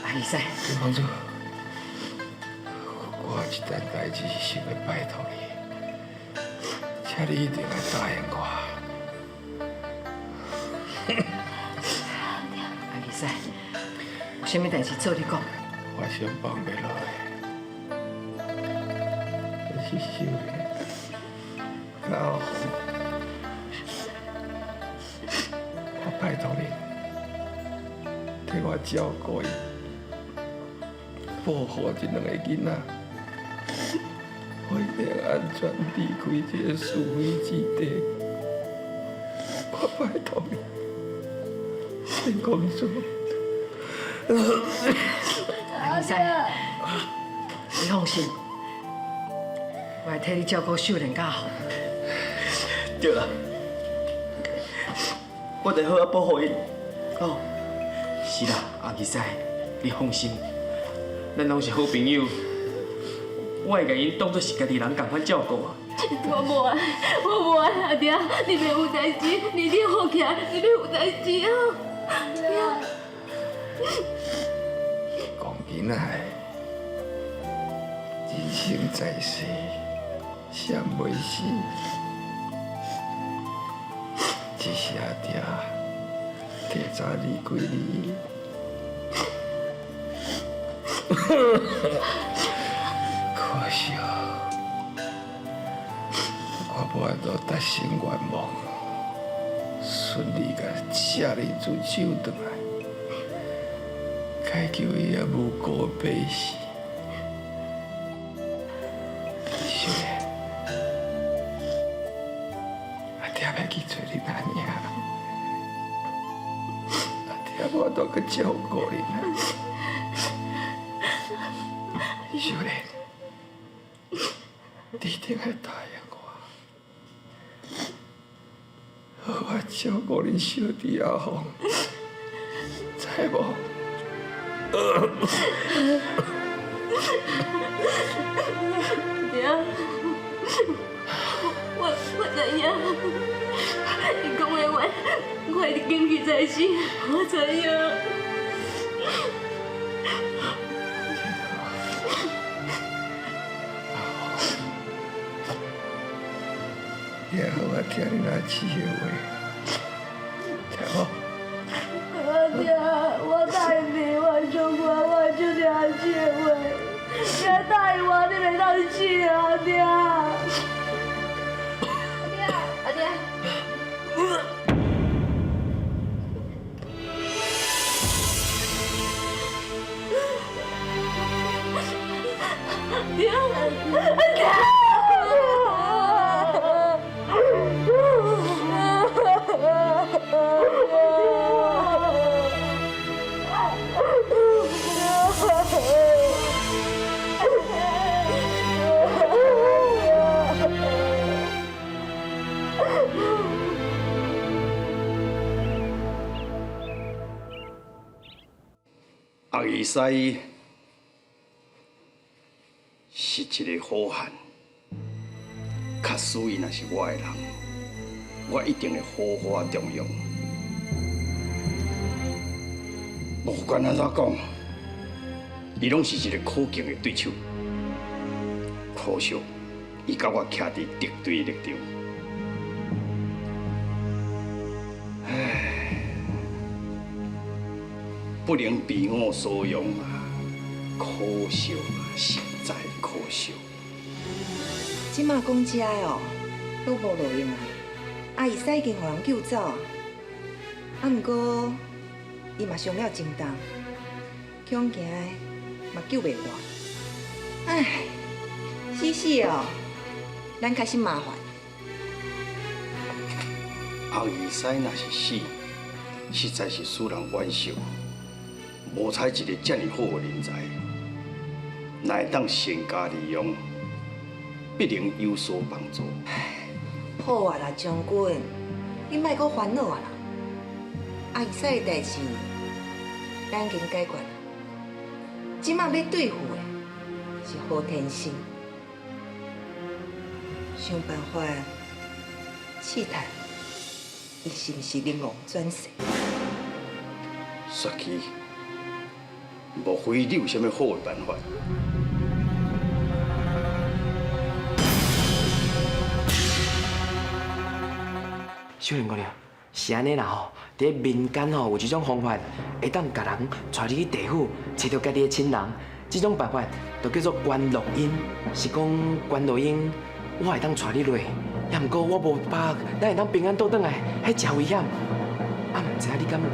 阿义婿，林公主，我有一件代志想欲拜托你，请你一定爱答应我。阿义婿，有啥物代志做你讲。我先放袂落的，就是秀莲佮阿红，我拜托你，替我照顾伊，保护这两个囡仔，予𪜶会安全离开这个是非之地。我拜托你，林公主。阿义婿，你放心，我会替你照顾秀莲佮阿红。对啦，我得好好保护𪜶。哦，是啦，阿义婿，你放心，咱拢是好朋友，我会共𪜶当作是家己人仝款照顾啊。我无爱，我无爱，阿爹，你袂有代志，你一定好起来，你袂有代志啊！讲囡仔，人生在世，谁袂死？只是阿爹提早离开你，可惜我无法度达成愿望，顺利共舍利子救转来，解救伊的无辜百姓。秀莲，阿爹欲去揣恁阿娘，阿爹无法度阁照顾恁啊。秀莲，你一定爱答应我，好好照顾恁小弟阿红，知无？爹，我知影，你讲的话，我会谨记在心，我知影。你爱好好听恁阿姊的话，听无？阿爹，我答应你，我将我，我就听阿姊的话。你答应我，你袂当死啊，阿爹！阿爹，阿爹，阿爹！阿义婿是一个好汉，假使伊若是我的人，我一定會好好重用。無管按怎講，伊攏是一個可敬的對手。可惜，伊佮我徛佇敵對的立場。唉，不能被我所用啊！可惜啊，實在可惜。這馬講這的哦，攏無路用啊！阿義師已經予人救走啊，啊，毋過伊嘛傷了真重，恐驚嘛救袂活。唉，死死哦，咱開始麻煩。阿義師若是死，實在是使人惋惜。無彩一个遮爾好的人才，若會當善加利用，必能有所幫助。好啊啦，將軍，你莫閣煩惱啊啦。阿義師的代誌，咱已經解決啦。這馬欲對付的是何天生，想辦法試探伊是毋是靈王轉世。雪琪，莫非你有啥物好的辦法？秀玲姑娘，是按呢啦吼，佇咧民間吼有一種方法，會當共人帶你去地府，揣著家己的親人。這種辦法就叫做觀落陰，是講觀落陰，我會當帶你落，也毋過我無把握，咱會當平安倒轉來，彼誠危險。啊，毋知影你敢願意？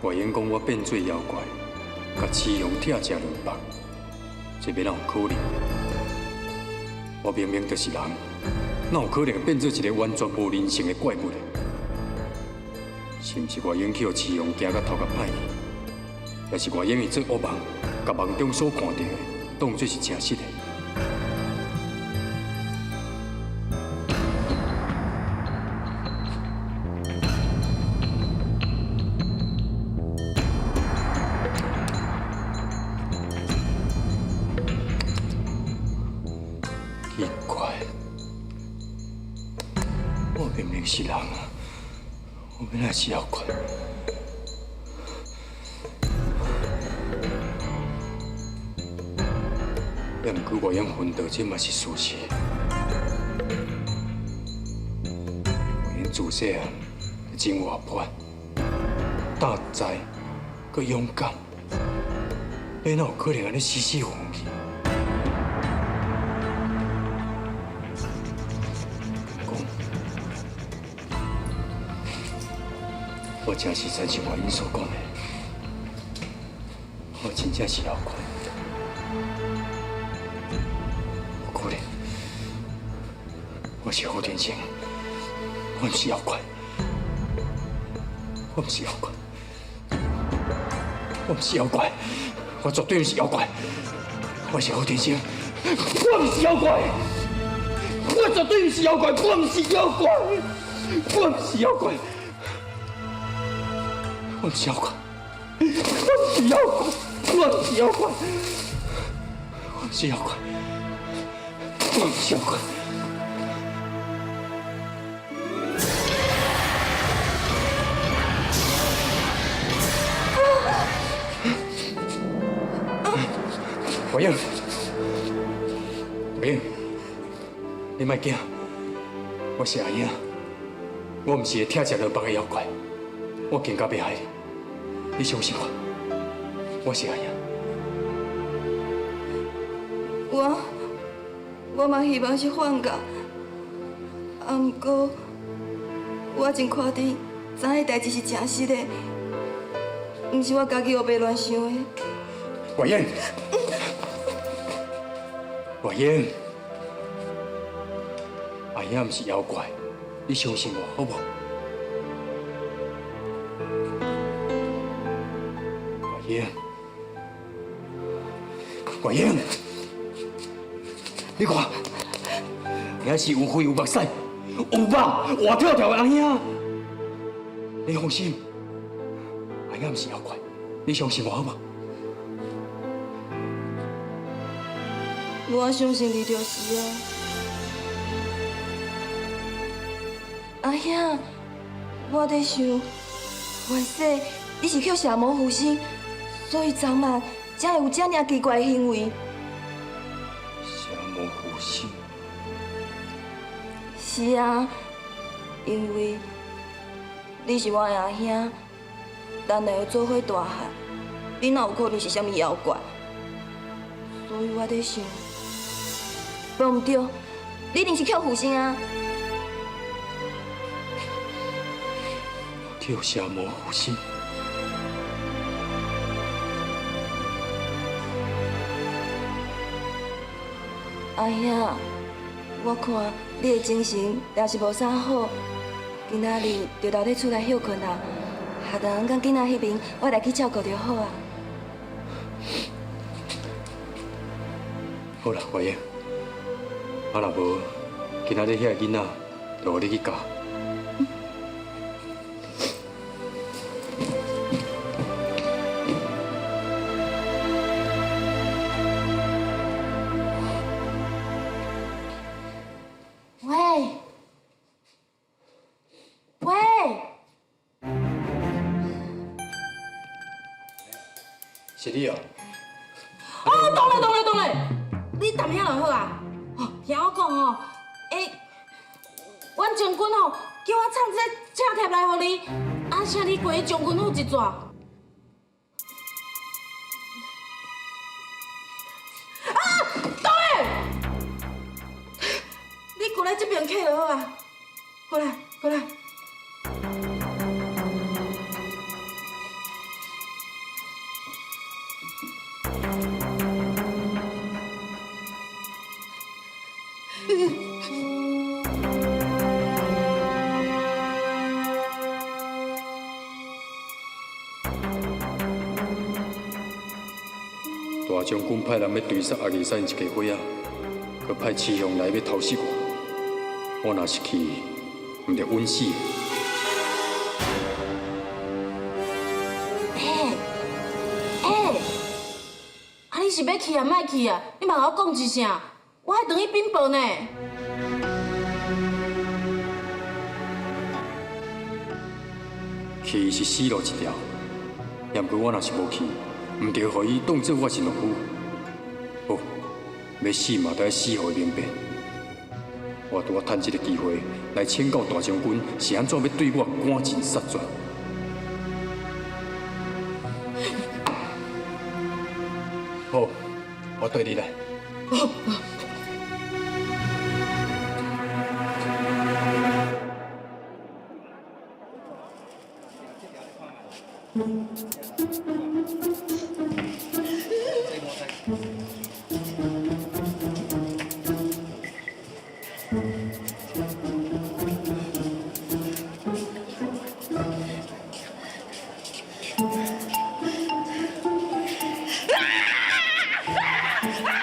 外英講我變做妖怪，共雌雄拆食兩腹，這欲哪有可能？我明明就是人，哪有可能變做一個完全無人性的怪物呢？是毋是外英去予雌雄驚甲頭殼歹去？抑是外英伊做惡夢，共夢中所看著的當作是真實的？奇怪，我明明是人啊，我欲哪是妖怪？也毋过我用昏倒，這嘛是事實。我用自細漢真活潑、大才、閣勇敢，欲哪有可能按呢死死昏去？我真是親像我𪜶所講的，我真正是妖怪，無可能，我是何天生，我毋是妖怪，我毋是妖怪，我毋是妖怪，我絕對毋是妖怪，我是何天生，我毋是妖怪，我絕對毋是妖怪，我毋是妖怪，我毋是妖怪。我毋是妖怪，我毋是妖怪，我毋是妖怪，我毋是妖怪，我毋是妖怪。怀英，怀英，你莫驚，我是阿英，我毋是會拆食兩腹的妖怪，我更加袂害你。你相信我，我是阿英。我嘛希望是幻覺，啊，毋過我真確定，昨彼代誌是真實的，毋是我家己胡白亂想的。懷英，懷英，阿英毋是妖怪，你相信我好無？懷英，懷英，你看，兄是有血有目屎、有肉活跳跳的阿兄。你放心，阿兄毋是妖怪，你相信我好无？我相信你就是啊。阿兄，我伫想，原说你是予邪魔附身，所以昨晚才会有遮尔奇怪的行为。邪魔附身？是啊，因为你是我的阿兄，咱会用做伙大汉，你哪有可能是啥物妖怪？所以我伫想，无毋对，你一定是予附身啊！予邪魔附身。阿兄，我看你的精神也是无啥好，今仔日就留伫厝内歇睏啊。学堂佮囡仔彼边，我来去照顾就好啊。好啦，月英，啊若无，今仔日遐个囡仔，就予你去教。喂，喂，是你哦？哦，懂了，懂了，懂了，你踮遐就好啊。哦，听我讲哦，欸，阮将军吼叫我送这请帖来予你，啊，请你过去将军府一转。啊，懂了，你过来这边客就好啊，过来，过来。大将军派人欲追杀阿里山一家伙仔，阁派雌雄来欲偷袭我。我若是去，毋著稳死。欸欸，啊你是欲去啊，莫去啊？你嘛共我讲一声，我爱转去禀报呢。去是死路一条，也毋过我若是无去，毋著予伊当做我是懦夫。好，欲死嘛，著爱死予伊明白。我拄仔趁这个机会来请教大将军，是按怎欲对我赶尽杀绝？好，我缀你来。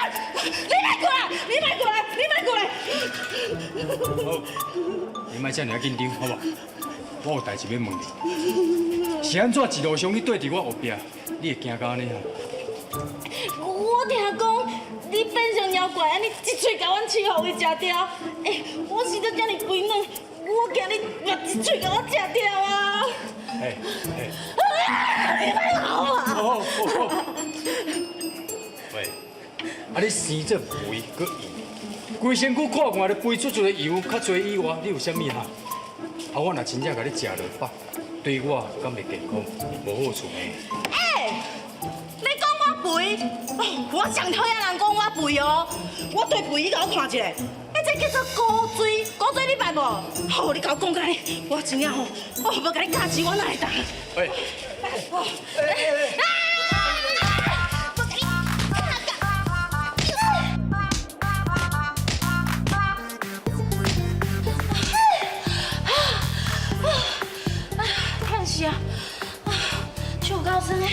你莫过来！你莫过来！你莫过来！好，你莫遮尔紧张，好无？我有代志欲问你，是按怎一路上你缀伫我后壁，你会惊到按呢啊？我听讲你变成妖怪，按呢一喙共阮鼠予伊食掉。欸，我生得遮尔肥嫩，我惊你嘛一喙共我食掉啊！欸欸，你莫闹啊！好好好。喂，啊你生这肥阁圆，规身躯看看咧肥嘟嘟的油较济以外，你有啥物哈？啊，我若真正共你食落腹，对我敢袂健康，无好处呢。欸，你讲我肥，我上讨厌人讲我肥哦。我对肥，你共我看一下，欸，这叫做古锥，古锥你捌无？好，你共我讲甲你，我真正吼，哦，无共你教钱，我哪会当？喂，叹死啊！手有够酸的。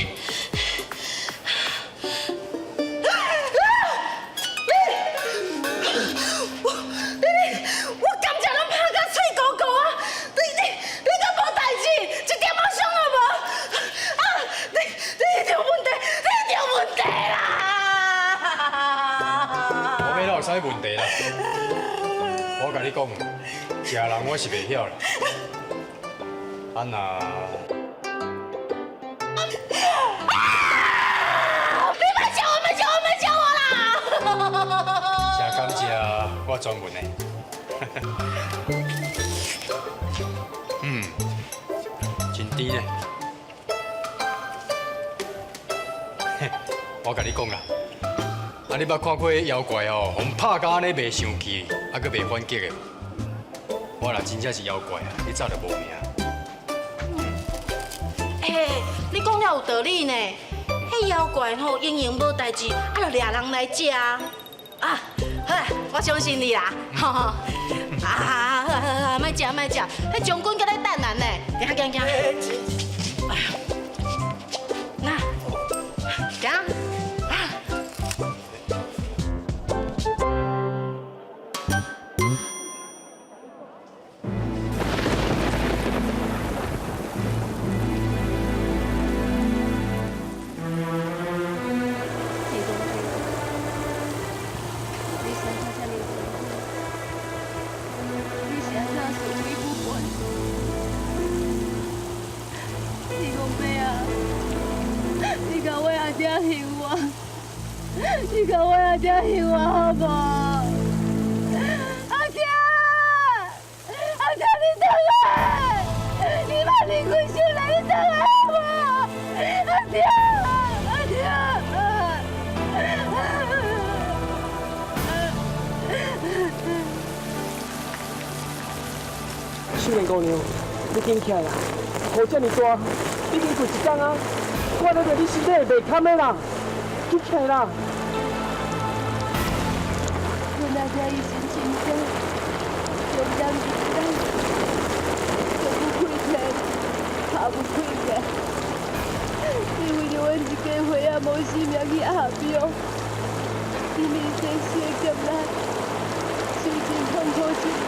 你我共你講，食人我是袂曉啦。啊若…… 你莫笑我，莫笑我，莫笑我啦！食甘蔗我專門的。嗯，真甜呢。我共你講啦，啊你捌看過妖怪哦，予拍甲按呢袂生氣，啊閣袂反擊的？我若真正是妖怪啊，你早就無命。欸，你講了有道理呢。彼妖怪吼，閒閒無代誌，啊，就掠人來食啊。啊，好啦，我相信你啦。吼吼，啊，好好好，莫食莫食，彼將軍閣咧等咱呢，行行行。哎呀，那，行。你共我阿爹还我好無？阿爹，阿爹你轉來，你莫離開秀蘭，你轉來好無？阿爹，阿爹。秀蓮姑娘，你緊起來啦！雨遮爾大，你已經睡一工啊，我咧著你身體會袂堪的啦，緊起來啦！阮阿爹伊神清醒，用點一工，就不開天，拍不開命。伊為著阮一家伙仔無性命去下標，伊面生死的劫難，受盡痛苦折磨。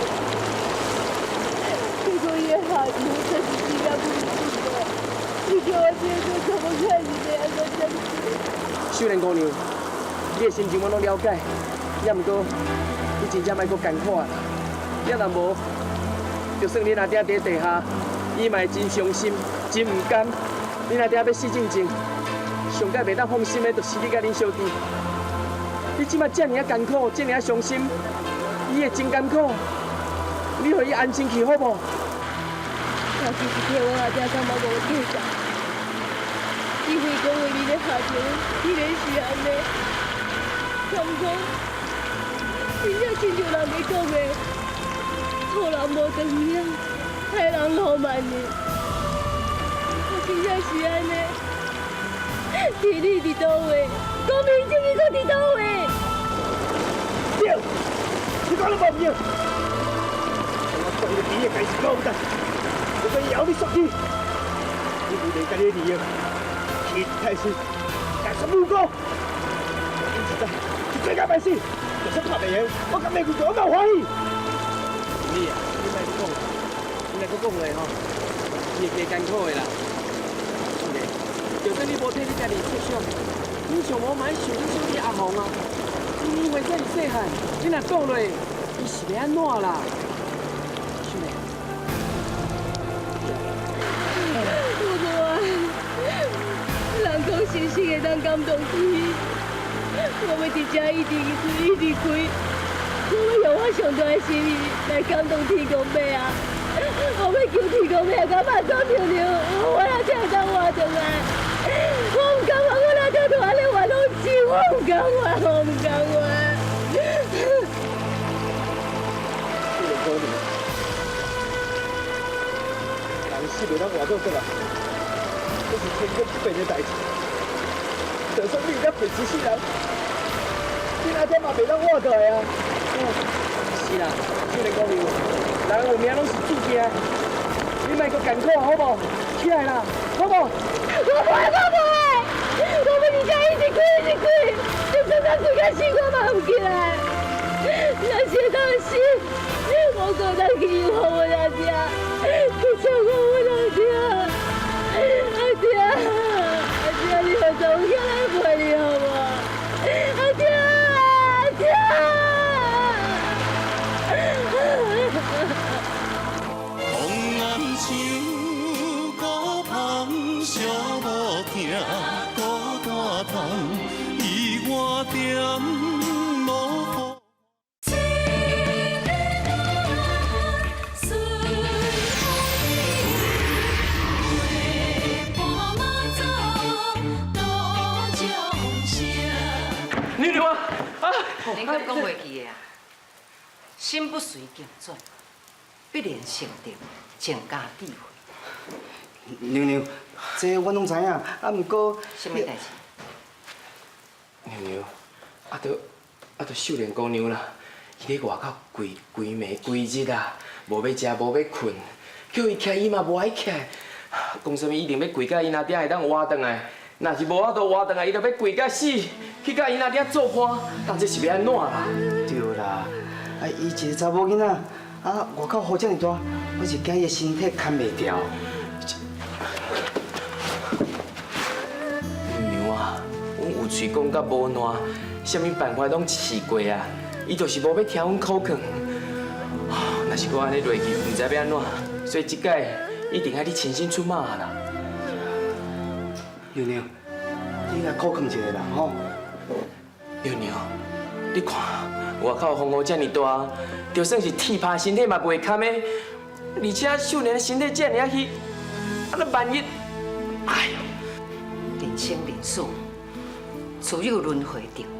結果伊的下場才是死甲不死的。你叫我這个做怎麼看是欲按怎接受？秀蓮姑娘，你的心情我攏了解。也毋過，你真正莫閣艱苦啊！也若無，就算恁阿爹佇地下，伊嘛會真傷心、真毋甘。恁阿爹欲死進前，上蓋袂當放心的，就是你佮恁小弟。你這馬遮爾仔艱苦，遮爾仔傷心，伊會真艱苦。你予伊安心去好無？我其實替阮阿爹感覺無價值，伊非講為你咧下場，彼个是按呢，敢講？真正親像人咧講的，好人無長命，歹人路萬年。我真正是按呢，天理佇佗位，公平正義閣佇佗位？對，你講得無對。我講你第一個是講的，我要搖你手機，你為了家己的利益，去太歲，但是無辜，你實在是罪該萬死。就算拍袂贏，我敢袂跪，我嘛歡喜。你啊，你莫閣講，你若閣講落吼，伊會加艱苦的啦。是的，就算你無替你家己設想，你上無嘛愛想恁小弟阿紅啊，因為遮爾細漢，你若講落，伊是欲按怎啦？秀蓮，我無愛，人講誠實會當感動天。我欲佇遮一直開，一直開，我欲用我上大的心意來感動天公伯啊！我欲求天公伯啊，共媽祖娘娘，我才會當活轉來。我毋甘願，我阿爹就按呢冤枉死，我毋甘願，我毋甘願。秀蓮姑娘，人死袂當活做轉來，這是千古不變的代誌。就算你有遮肥一世人，恁阿爹嘛袂當活過來啊！是啦，秀蓮姑娘，人有命攏是注定的，你莫閣艱苦好無？起來啦，好無？我無愛，我無愛，我欲佇遮一直跪，一直跪，就算咱跪到死，我嘛毋起來。若是會當死，我閣當去擁抱阮阿爹，去照顧阮阿爹。阿爹，阿爹，你予走起來陪你好無？阿爹，阿爹。恁敢講袂記的啊？心不隨境轉，必然成就增加智慧。娘娘，這我攏知影，啊，毋過…… 啥物代誌？娘娘，啊，著啊，著秀蓮姑娘啦，伊咧外口規規暝規日啊，無欲食，無欲睏，叫伊起來伊嘛無愛起來，講啥物一定欲跪甲𪜶阿爹會當活轉來，若是無法度活轉來，伊就欲跪甲死，去佮𪜶阿爹做伴，但這是欲按怎啦？對啦，啊，伊一个查某囡仔，啊，外口雨遮爾大，我是驚伊的身體牽袂牢。娘啊，阮有喙講甲無爛，啥物辦法攏試過啊，伊就是無欲聽阮苦勸。若是閣按呢落去，毋知欲按怎，所以這擺一定愛你親身出馬啦。娘娘，你來苦勸一下啦，吼。娘娘，你看外口風雨遮爾大，就算是鐵拍身體嘛袂堪的，而且秀蓮的身體遮爾仔虛，啊若萬一，哎喲，人生人死，自有輪迴定律。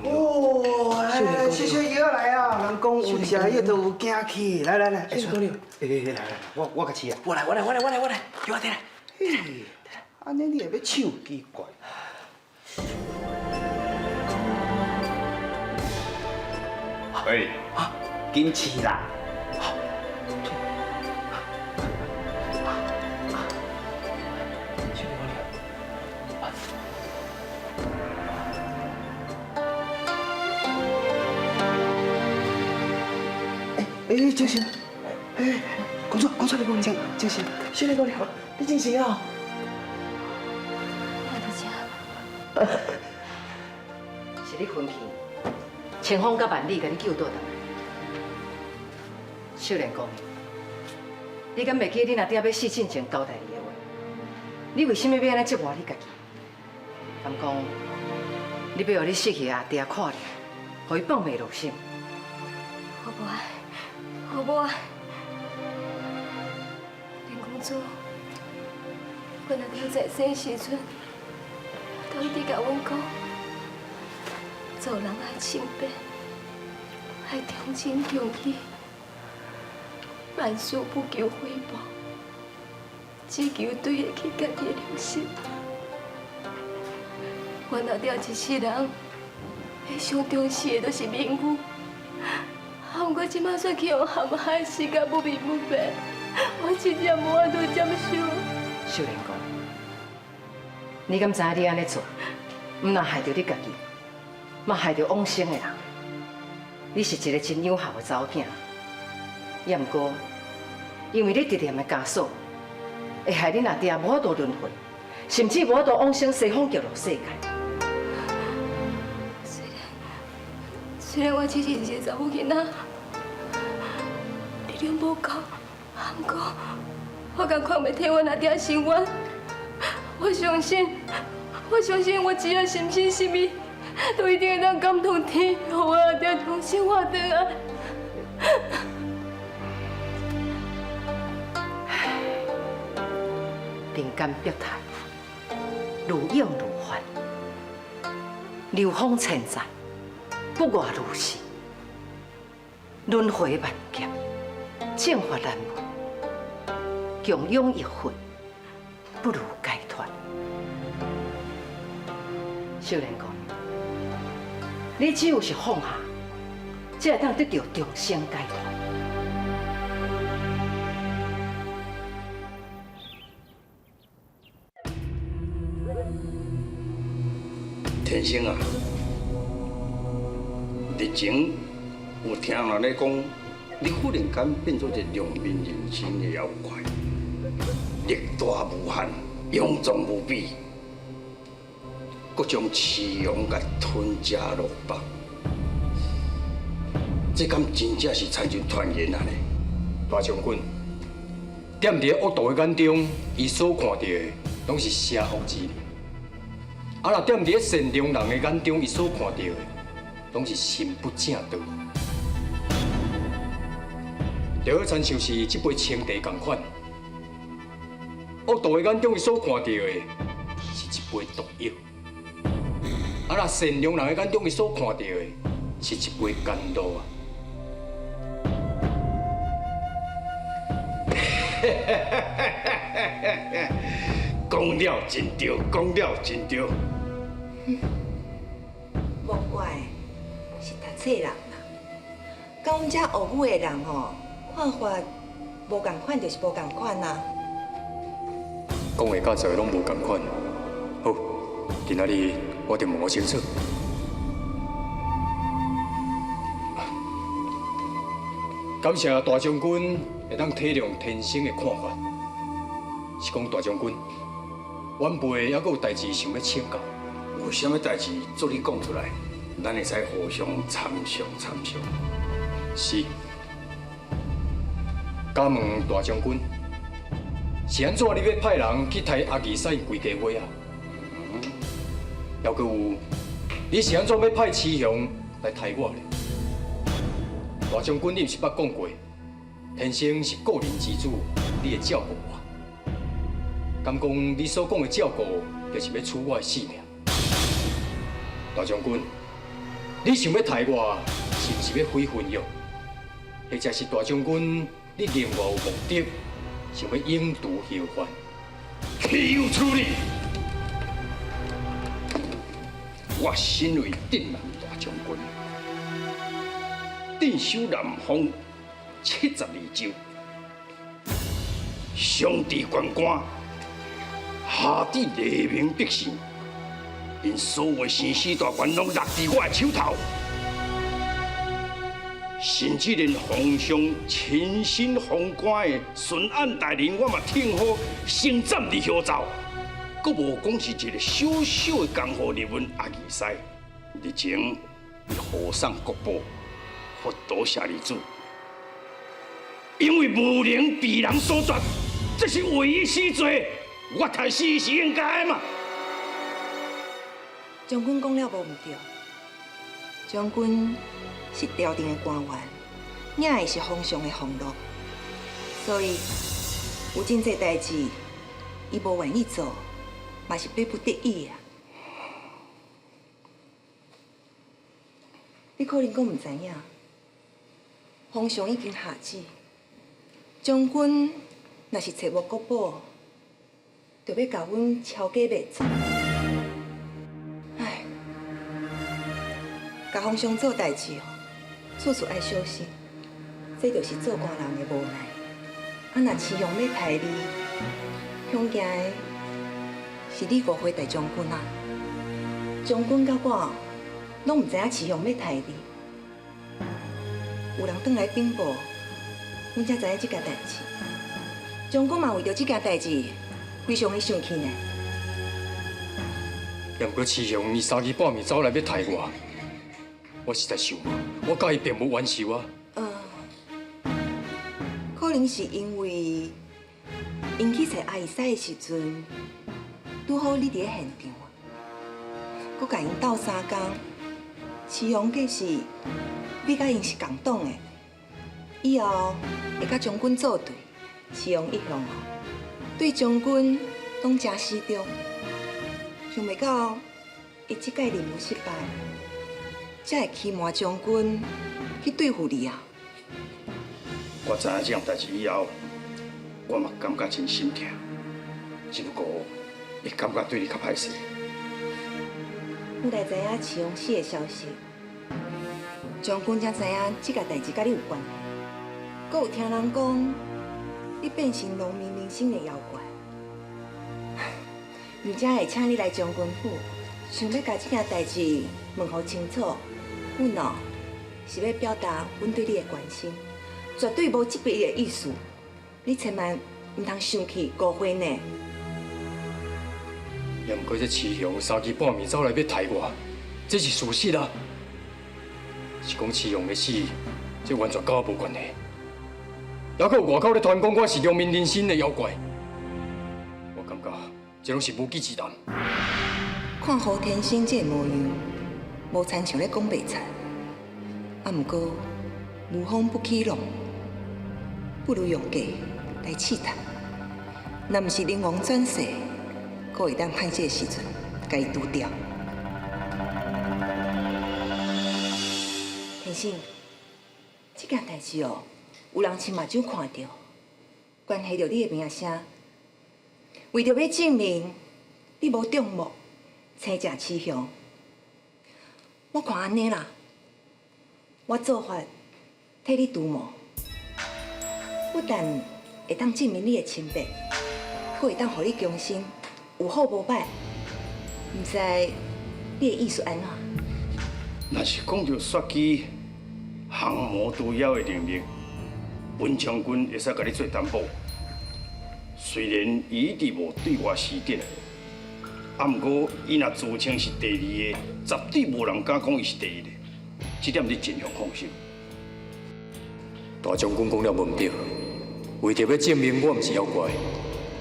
哦，來來來，小小藥來啊！人講有食藥就有驚氣，來來來，秀蓮姑娘，來來來，我較試啊。我來我來我來我來我來，藥仔摕來。嘿，按呢你會欲搶？奇怪。喂，緊試啦！哎，精神，哎，公主，公主，你講，精神，秀蓮姑娘，你精神啊？我佇遮。是你分去，清風佮萬里共你救倒轉來。秀蓮姑娘，你敢袂記恁阿爹欲死進前交代你的話？你為啥物欲按呢折磨你家己？敢講，你欲予你死去的阿爹看著，予伊放袂落心？我無愛。我無愛，林公主，阮阿爹在生時陣，都一直共阮講，做人愛清白，愛重情重義，萬事不求回報，只求對得起家己的良心。阮阿爹一世人，上重視的就是名譽。啊！毋過這擺煞去予陷害，死甲不明不白，我真正無法度接受。秀蓮姑，你敢知影你按呢做，毋但害著你家己，嘛害著往生的人。你是一個真有孝的查某囝，也毋過因為你執念的枷鎖，會害恁阿爹無法度輪迴，甚至無法度往生西方極樂世界。雖然我只是一个查某囡仔，力量無夠，毋過我仝款袂替阮阿爹伸冤。我相信，我相信我只要心心心意，都一定會當感動天，予阮阿爹重新活轉來。人間百態，如影如幻，流風千載。不外如是，輪迴萬劫，正法難聞，強養一佛，不如解脫。秀蓮姑娘，你只有是放下，才會當得著眾生解脫。天生啊，日前有听人咧讲，你忽然间变做一个农民人生的妖怪，力大无限，勇壮无比，阁将雌雄共吞食落腹，这敢真正是亲像传言按呢？大将军，踮伫恶徒的眼中，伊所看到的拢是邪恶之人；啊，若踮伫善良人的眼中，伊所看到的拢是心不正道。就好亲像是这杯清茶仝款，恶徒的眼中，伊所看到的是一杯毒药；啊，若善良人的眼中，伊所看到的是一杯甘露啊。讲了真对，讲了真对。莫怪，是读册人啦。佮阮遮学武的人吼，看法无仝款就是无仝款啊。讲的佮做的拢无仝款。好，今仔日我就问我清楚。感谢大将军会当体谅天生的看法。是讲大将军，晚辈犹阁有代志想欲请教。有啥物代志，做你讲出来，咱会使互相参详参详。是。敢问大将军，是按怎你欲派人去刣阿义师𪜶规家伙仔？犹阁有，你是按怎欲派雌雄来刣我咧？大将军，你毋是捌讲过，天生是故人之子，你会照顾我？敢讲你所讲的照顾，就是欲取我的性命？大将军，你想欲刣我，是毋是欲毁婚约？或者是大将军，你另外有目的，想欲永除后患？岂有此理！我身为镇南大将军，镇守南方72州，上至县官，下至黎民百姓，𪜶所有的生死大权拢落伫我的手头，甚至连皇上亲身封官的巡按大人，我嘛听好先斩伫后奏，阁无讲是一个小小的江湖入阮阿义师。日前伊护送国宝佛陀舍利子，因为无能被人所绝，这是唯一死罪，我刣死伊是应该的嘛。将军讲了无毋对，将军是朝廷的官员，领的是皇上的俸禄，所以有真济代志，伊无愿意做，嘛是逼不得已啊。你可能阁毋知影，皇上已经下旨，将军若是揣无国宝，就欲共阮抄家灭族。唉，共皇上做代志哦，处处爱小心，这就是做官人的无奈。啊，若雌雄欲刣你，恐惊的是你误会大将军啊。将军佮我拢毋知影雌雄欲刣你，有人转来禀报，阮才知影这件代志。将军嘛为著这件代志，非常的生气呢。也毋过雌雄伊三更半暝走来欲刣我，我实在想无，我佮伊并无冤仇啊。可能是因为𪜶去揣阿义师的时阵，拄好你伫咧现场啊，阁共𪜶斗相共，雌雄计是你佮𪜶是仝党的，以后会佮将军作对。雌雄一向哦，对将军拢诚死忠，想袂到伊这摆任务失败，才会欺瞒将军去对付你啊！我知影这项代志以后，我嘛感觉真心痛，只不过会感觉对你较歹势。阮来知影雌雄死的消息，将军才知影这件代志佮你有关系。阁有听人讲，你变成农民人生的妖怪，而且会请你来将军府，想欲共這件代誌問予清楚，阮哦是欲表達阮對你的關心，絕對無責備你的意思。你千萬毋通生氣誤會呢。也毋過這雌雄三更半暝走來欲刣我，這是事實啊。是講雌雄的死，這完全佮我無關係。猶閣有外口咧傳講我是良民人心的妖怪，我感覺這攏是無稽之談。看胡天星這個模樣，無親像咧講白賊。啊，毋過無風不起浪，不如用計來試探。若毋是靈王轉世，閣會當趁這個時陣共伊除掉。天星，這件代誌哦，有人親目睭看著，關係著你的名聲。為著欲證明你無中謀，青食雌雄，我看按呢啦，我做法替你除毛，不但會當證明你的清白，閣會當予你終身有好無歹。毋知你的意思按怎？若是講著殺機降魔除妖的能力，本將軍會使共你做擔保。雖然伊一直無對外示敵，啊，毋過伊若自稱是第二个，絕對無人敢講伊是第一个。這點你盡量放心。大將軍講了無毋對，為著欲證明我毋是妖怪，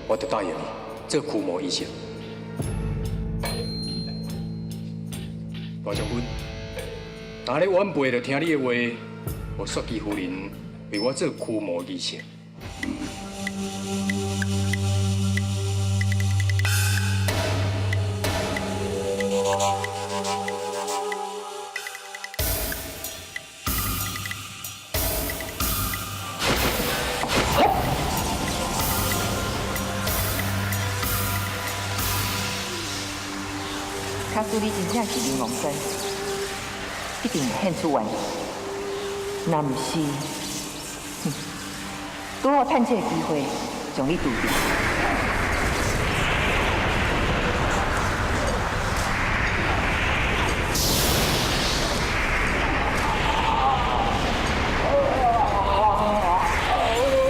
我就答應你做驅魔儀式。大將軍，若咧晚輩就聽你的話，予雪姬夫人為我做驅魔儀式。假使你真正是靈王轉世，一定會現出原形。若毋是，哼，拄好趁這个機會將你除掉。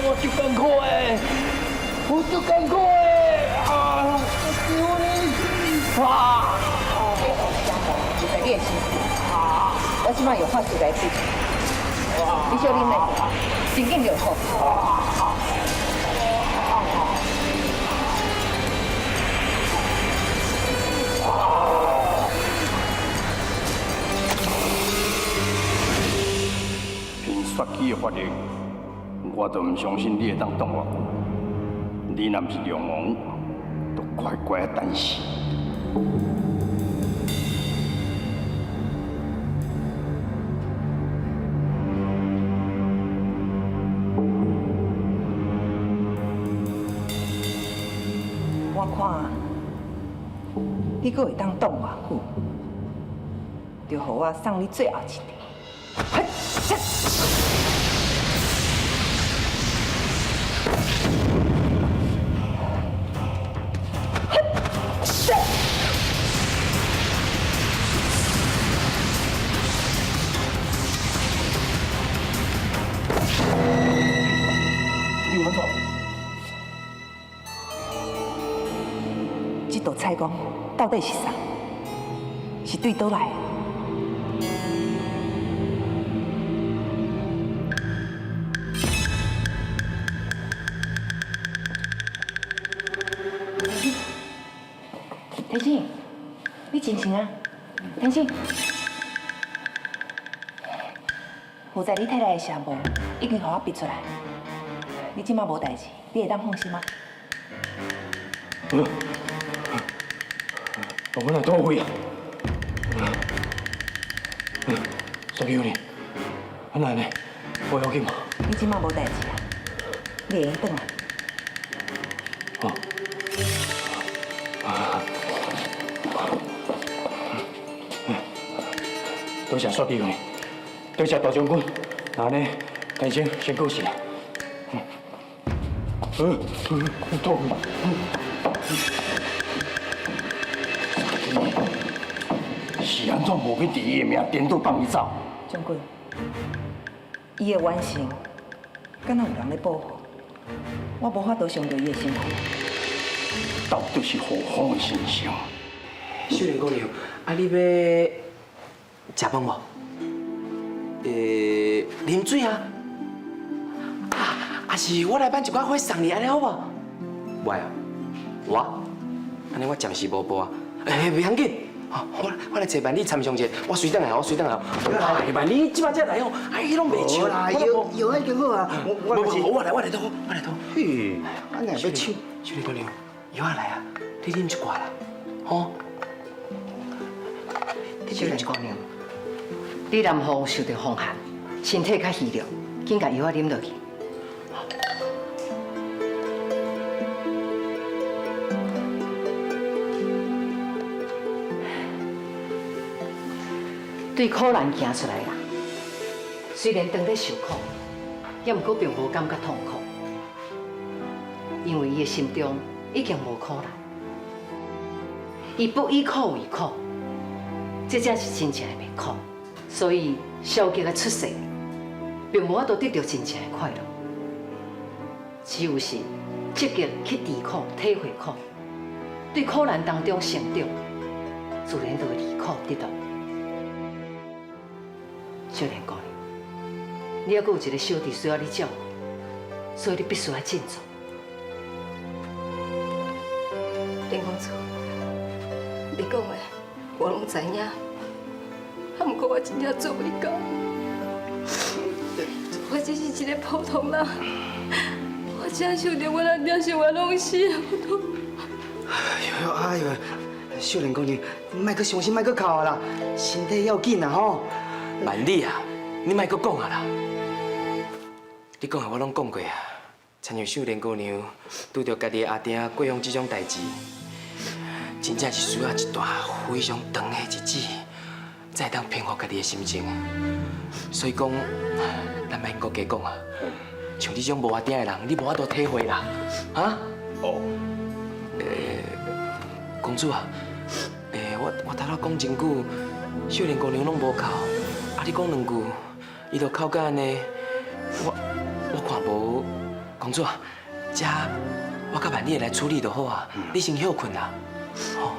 我足艱苦的，我足艱苦的啊！救你！啊！就在你的身邊，我這擺用法術來對付你，小忍耐，真緊就好。憑雪姬的法力，我就毋相信你會當擋偌久。你若毋是龍王，就乖乖等死。我看你閣會當擋偌久，就予我送你最後一程。你有按怎？這道彩光到底是啥？是對佗來？天星，你清醒啊！天星，負責你體內的邪魔已經予我逼出來，你這擺無代誌，你會當放心嗎？我哪倒位啊？雪姬夫人，啊哪按呢？無要緊無？你這擺無代誌啊，你會用轉來。哦。多謝雪姬夫人，多謝大將軍。那按呢，天生先告辭啦。倒位。是按怎无欲伫伊的命颠倒放伊走？将军，伊的完成，敢若有人咧保护，我无法度伤著伊的身躯。到底是何方的神圣？秀莲姑娘，啊，你欲食饭无？啉水啊？啊，啊是我来挽一寡花送你，按呢好无？袂啊，我，按呢我暂时无报啊。欸，袂要紧，我来找万里参详者，我随转来，我随转来。哎，万里，这摆才来哦，哎，伊拢袂笑啦，药药已经好啊，我我来我来倒，我来倒。嘿，按呢欲笑？秀莲姑娘，药仔来啊，你啉一寡啦，吼。秀莲姑娘，你南方受著风寒，身体較虛弱，緊共藥仔啉落去。對苦難行出來啦，雖然當咧受苦，也毋過並無感覺痛苦，因為伊的心中已經無苦難，伊不以苦為苦，這才是真正的滅苦。所以消極的出世，並無法度得著真正的快樂，只有是積極去治苦、體會苦，對苦難當中成長，自然就會離苦得樂。少年姑娘，你猶閣有一個小弟需要你照顧，所以你必須愛振作。林公主，你講的我攏知影，啊，毋過我真正做袂到。我只是一個普通人，我真想著我阿爹想我攏死，我都。哎喲哎喲，少年姑娘，莫閣傷心，莫閣哭啊啦，身體要緊啊吼。萬里啊，你莫閣講啊啦！你講的我攏講過啊，親像秀蓮姑娘拄著家己的阿爹過往這種代誌，真正是需要一段非常長的日子，才會當平復家己的心情。所以講，咱莫閣加講啊。像你這種無阿爹的人，你無法度體會啦，啊？哦。公主啊，我頭拄講真久，秀蓮姑娘攏無哭。啊！你講兩句，伊就哭甲按呢。我看無，公主啊，這我佮萬里來處理就好啊。你先歇睏啦，吼。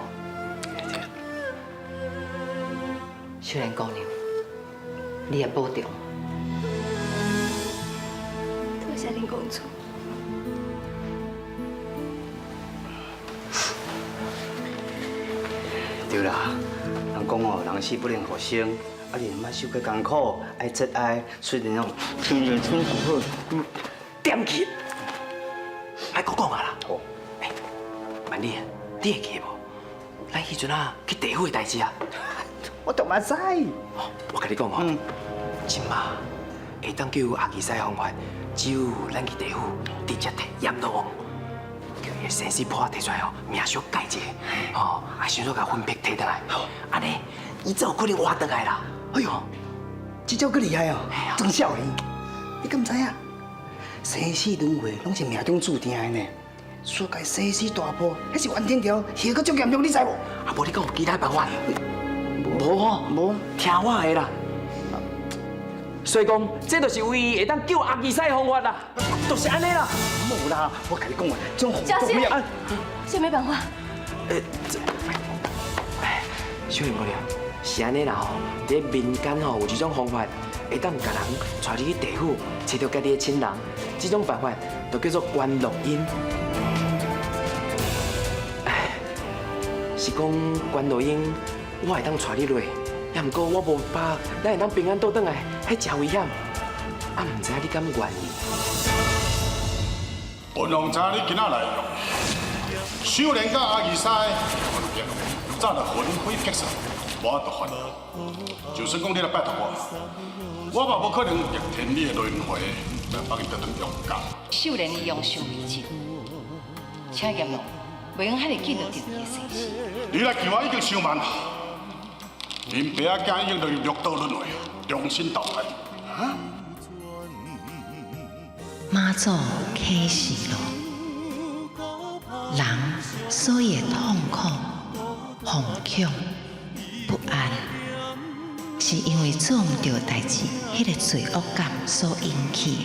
秀蓮姑娘，你也保重。多謝林公主。對啦，人講哦，人死不能復生。啊！你莫受過艱苦，愛節哀，雖然哦，天熱天氣好，點去，莫閣講啊啦。好。欸，萬里，你會記無？咱彼陣啊去地府的代誌啊。我都嘛知。我共你講哦，這馬會當救阿基師的方法，只有咱去地府直接提閻羅王，叫伊的生死簿提出來哦，命相改一下，哦，啊，想說共魂魄提轉來，按呢，伊才有可能活轉來啦。哎喲，這招閣厲害哦！莊少年，你敢知影？生死輪迴攏是命中注定的呢。世界生死大破，彼是冤天條，後果足嚴重，你知無？啊，無你講有其他辦法？無吼，無，聽我的啦。所以講，這就是唯一會當救阿基師的方法啦，就是按呢啦。無啦，我共你講啊，種小心，啥物辦法？秀蓮姑娘。是按呢啦吼，佇民間吼有一種方法，會當共人帶你去地府，揣著家己的親人。這種辦法就叫做觀落陰。哎，是講觀落陰，我會當帶你落，也毋過我無把握，咱會當平安倒轉來，彼誠危險。啊，毋知影你敢願意？本王知你今仔來用，秀蓮佮阿二師早就魂飛魄散。無法度還，就算講你來拜託我，我嘛無可能逆天你的輪迴來放伊倒轉陽間。秀蓮伊陽壽未盡，請閻王袂用遐爾緊就定伊的生死。你來救我已經傷慢，恁爸仔囝已經落入六道輪迴，重新投胎。啊？媽祖啟示錄，人所以會痛苦、惶恐、不安。是因為做毋著代誌，彼個罪惡感所引起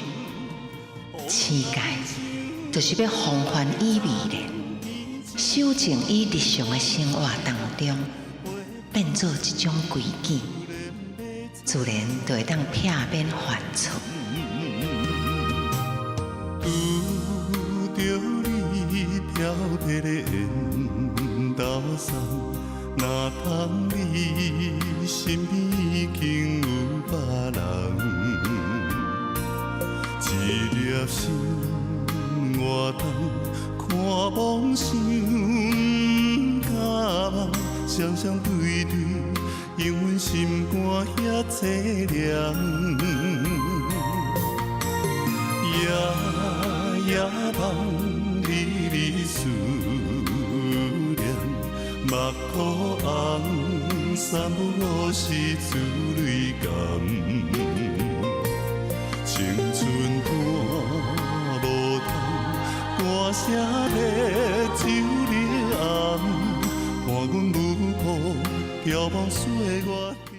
的。持戒就是欲防範於未然，守正於日常的生活當中，變做一種規矩，自然就會當避免犯錯。拄著你飄飄的緣投送，哪通你身邊已經有別人？一粒心活動，看夢想不敢夢，雙雙對對，永阮心肝遐凄涼。夜夜夢裡你思念，目箍紅，三不五時珠淚乾。青春伴無通，歌聲咧酒裡暗，伴阮舞步飄亡歲月。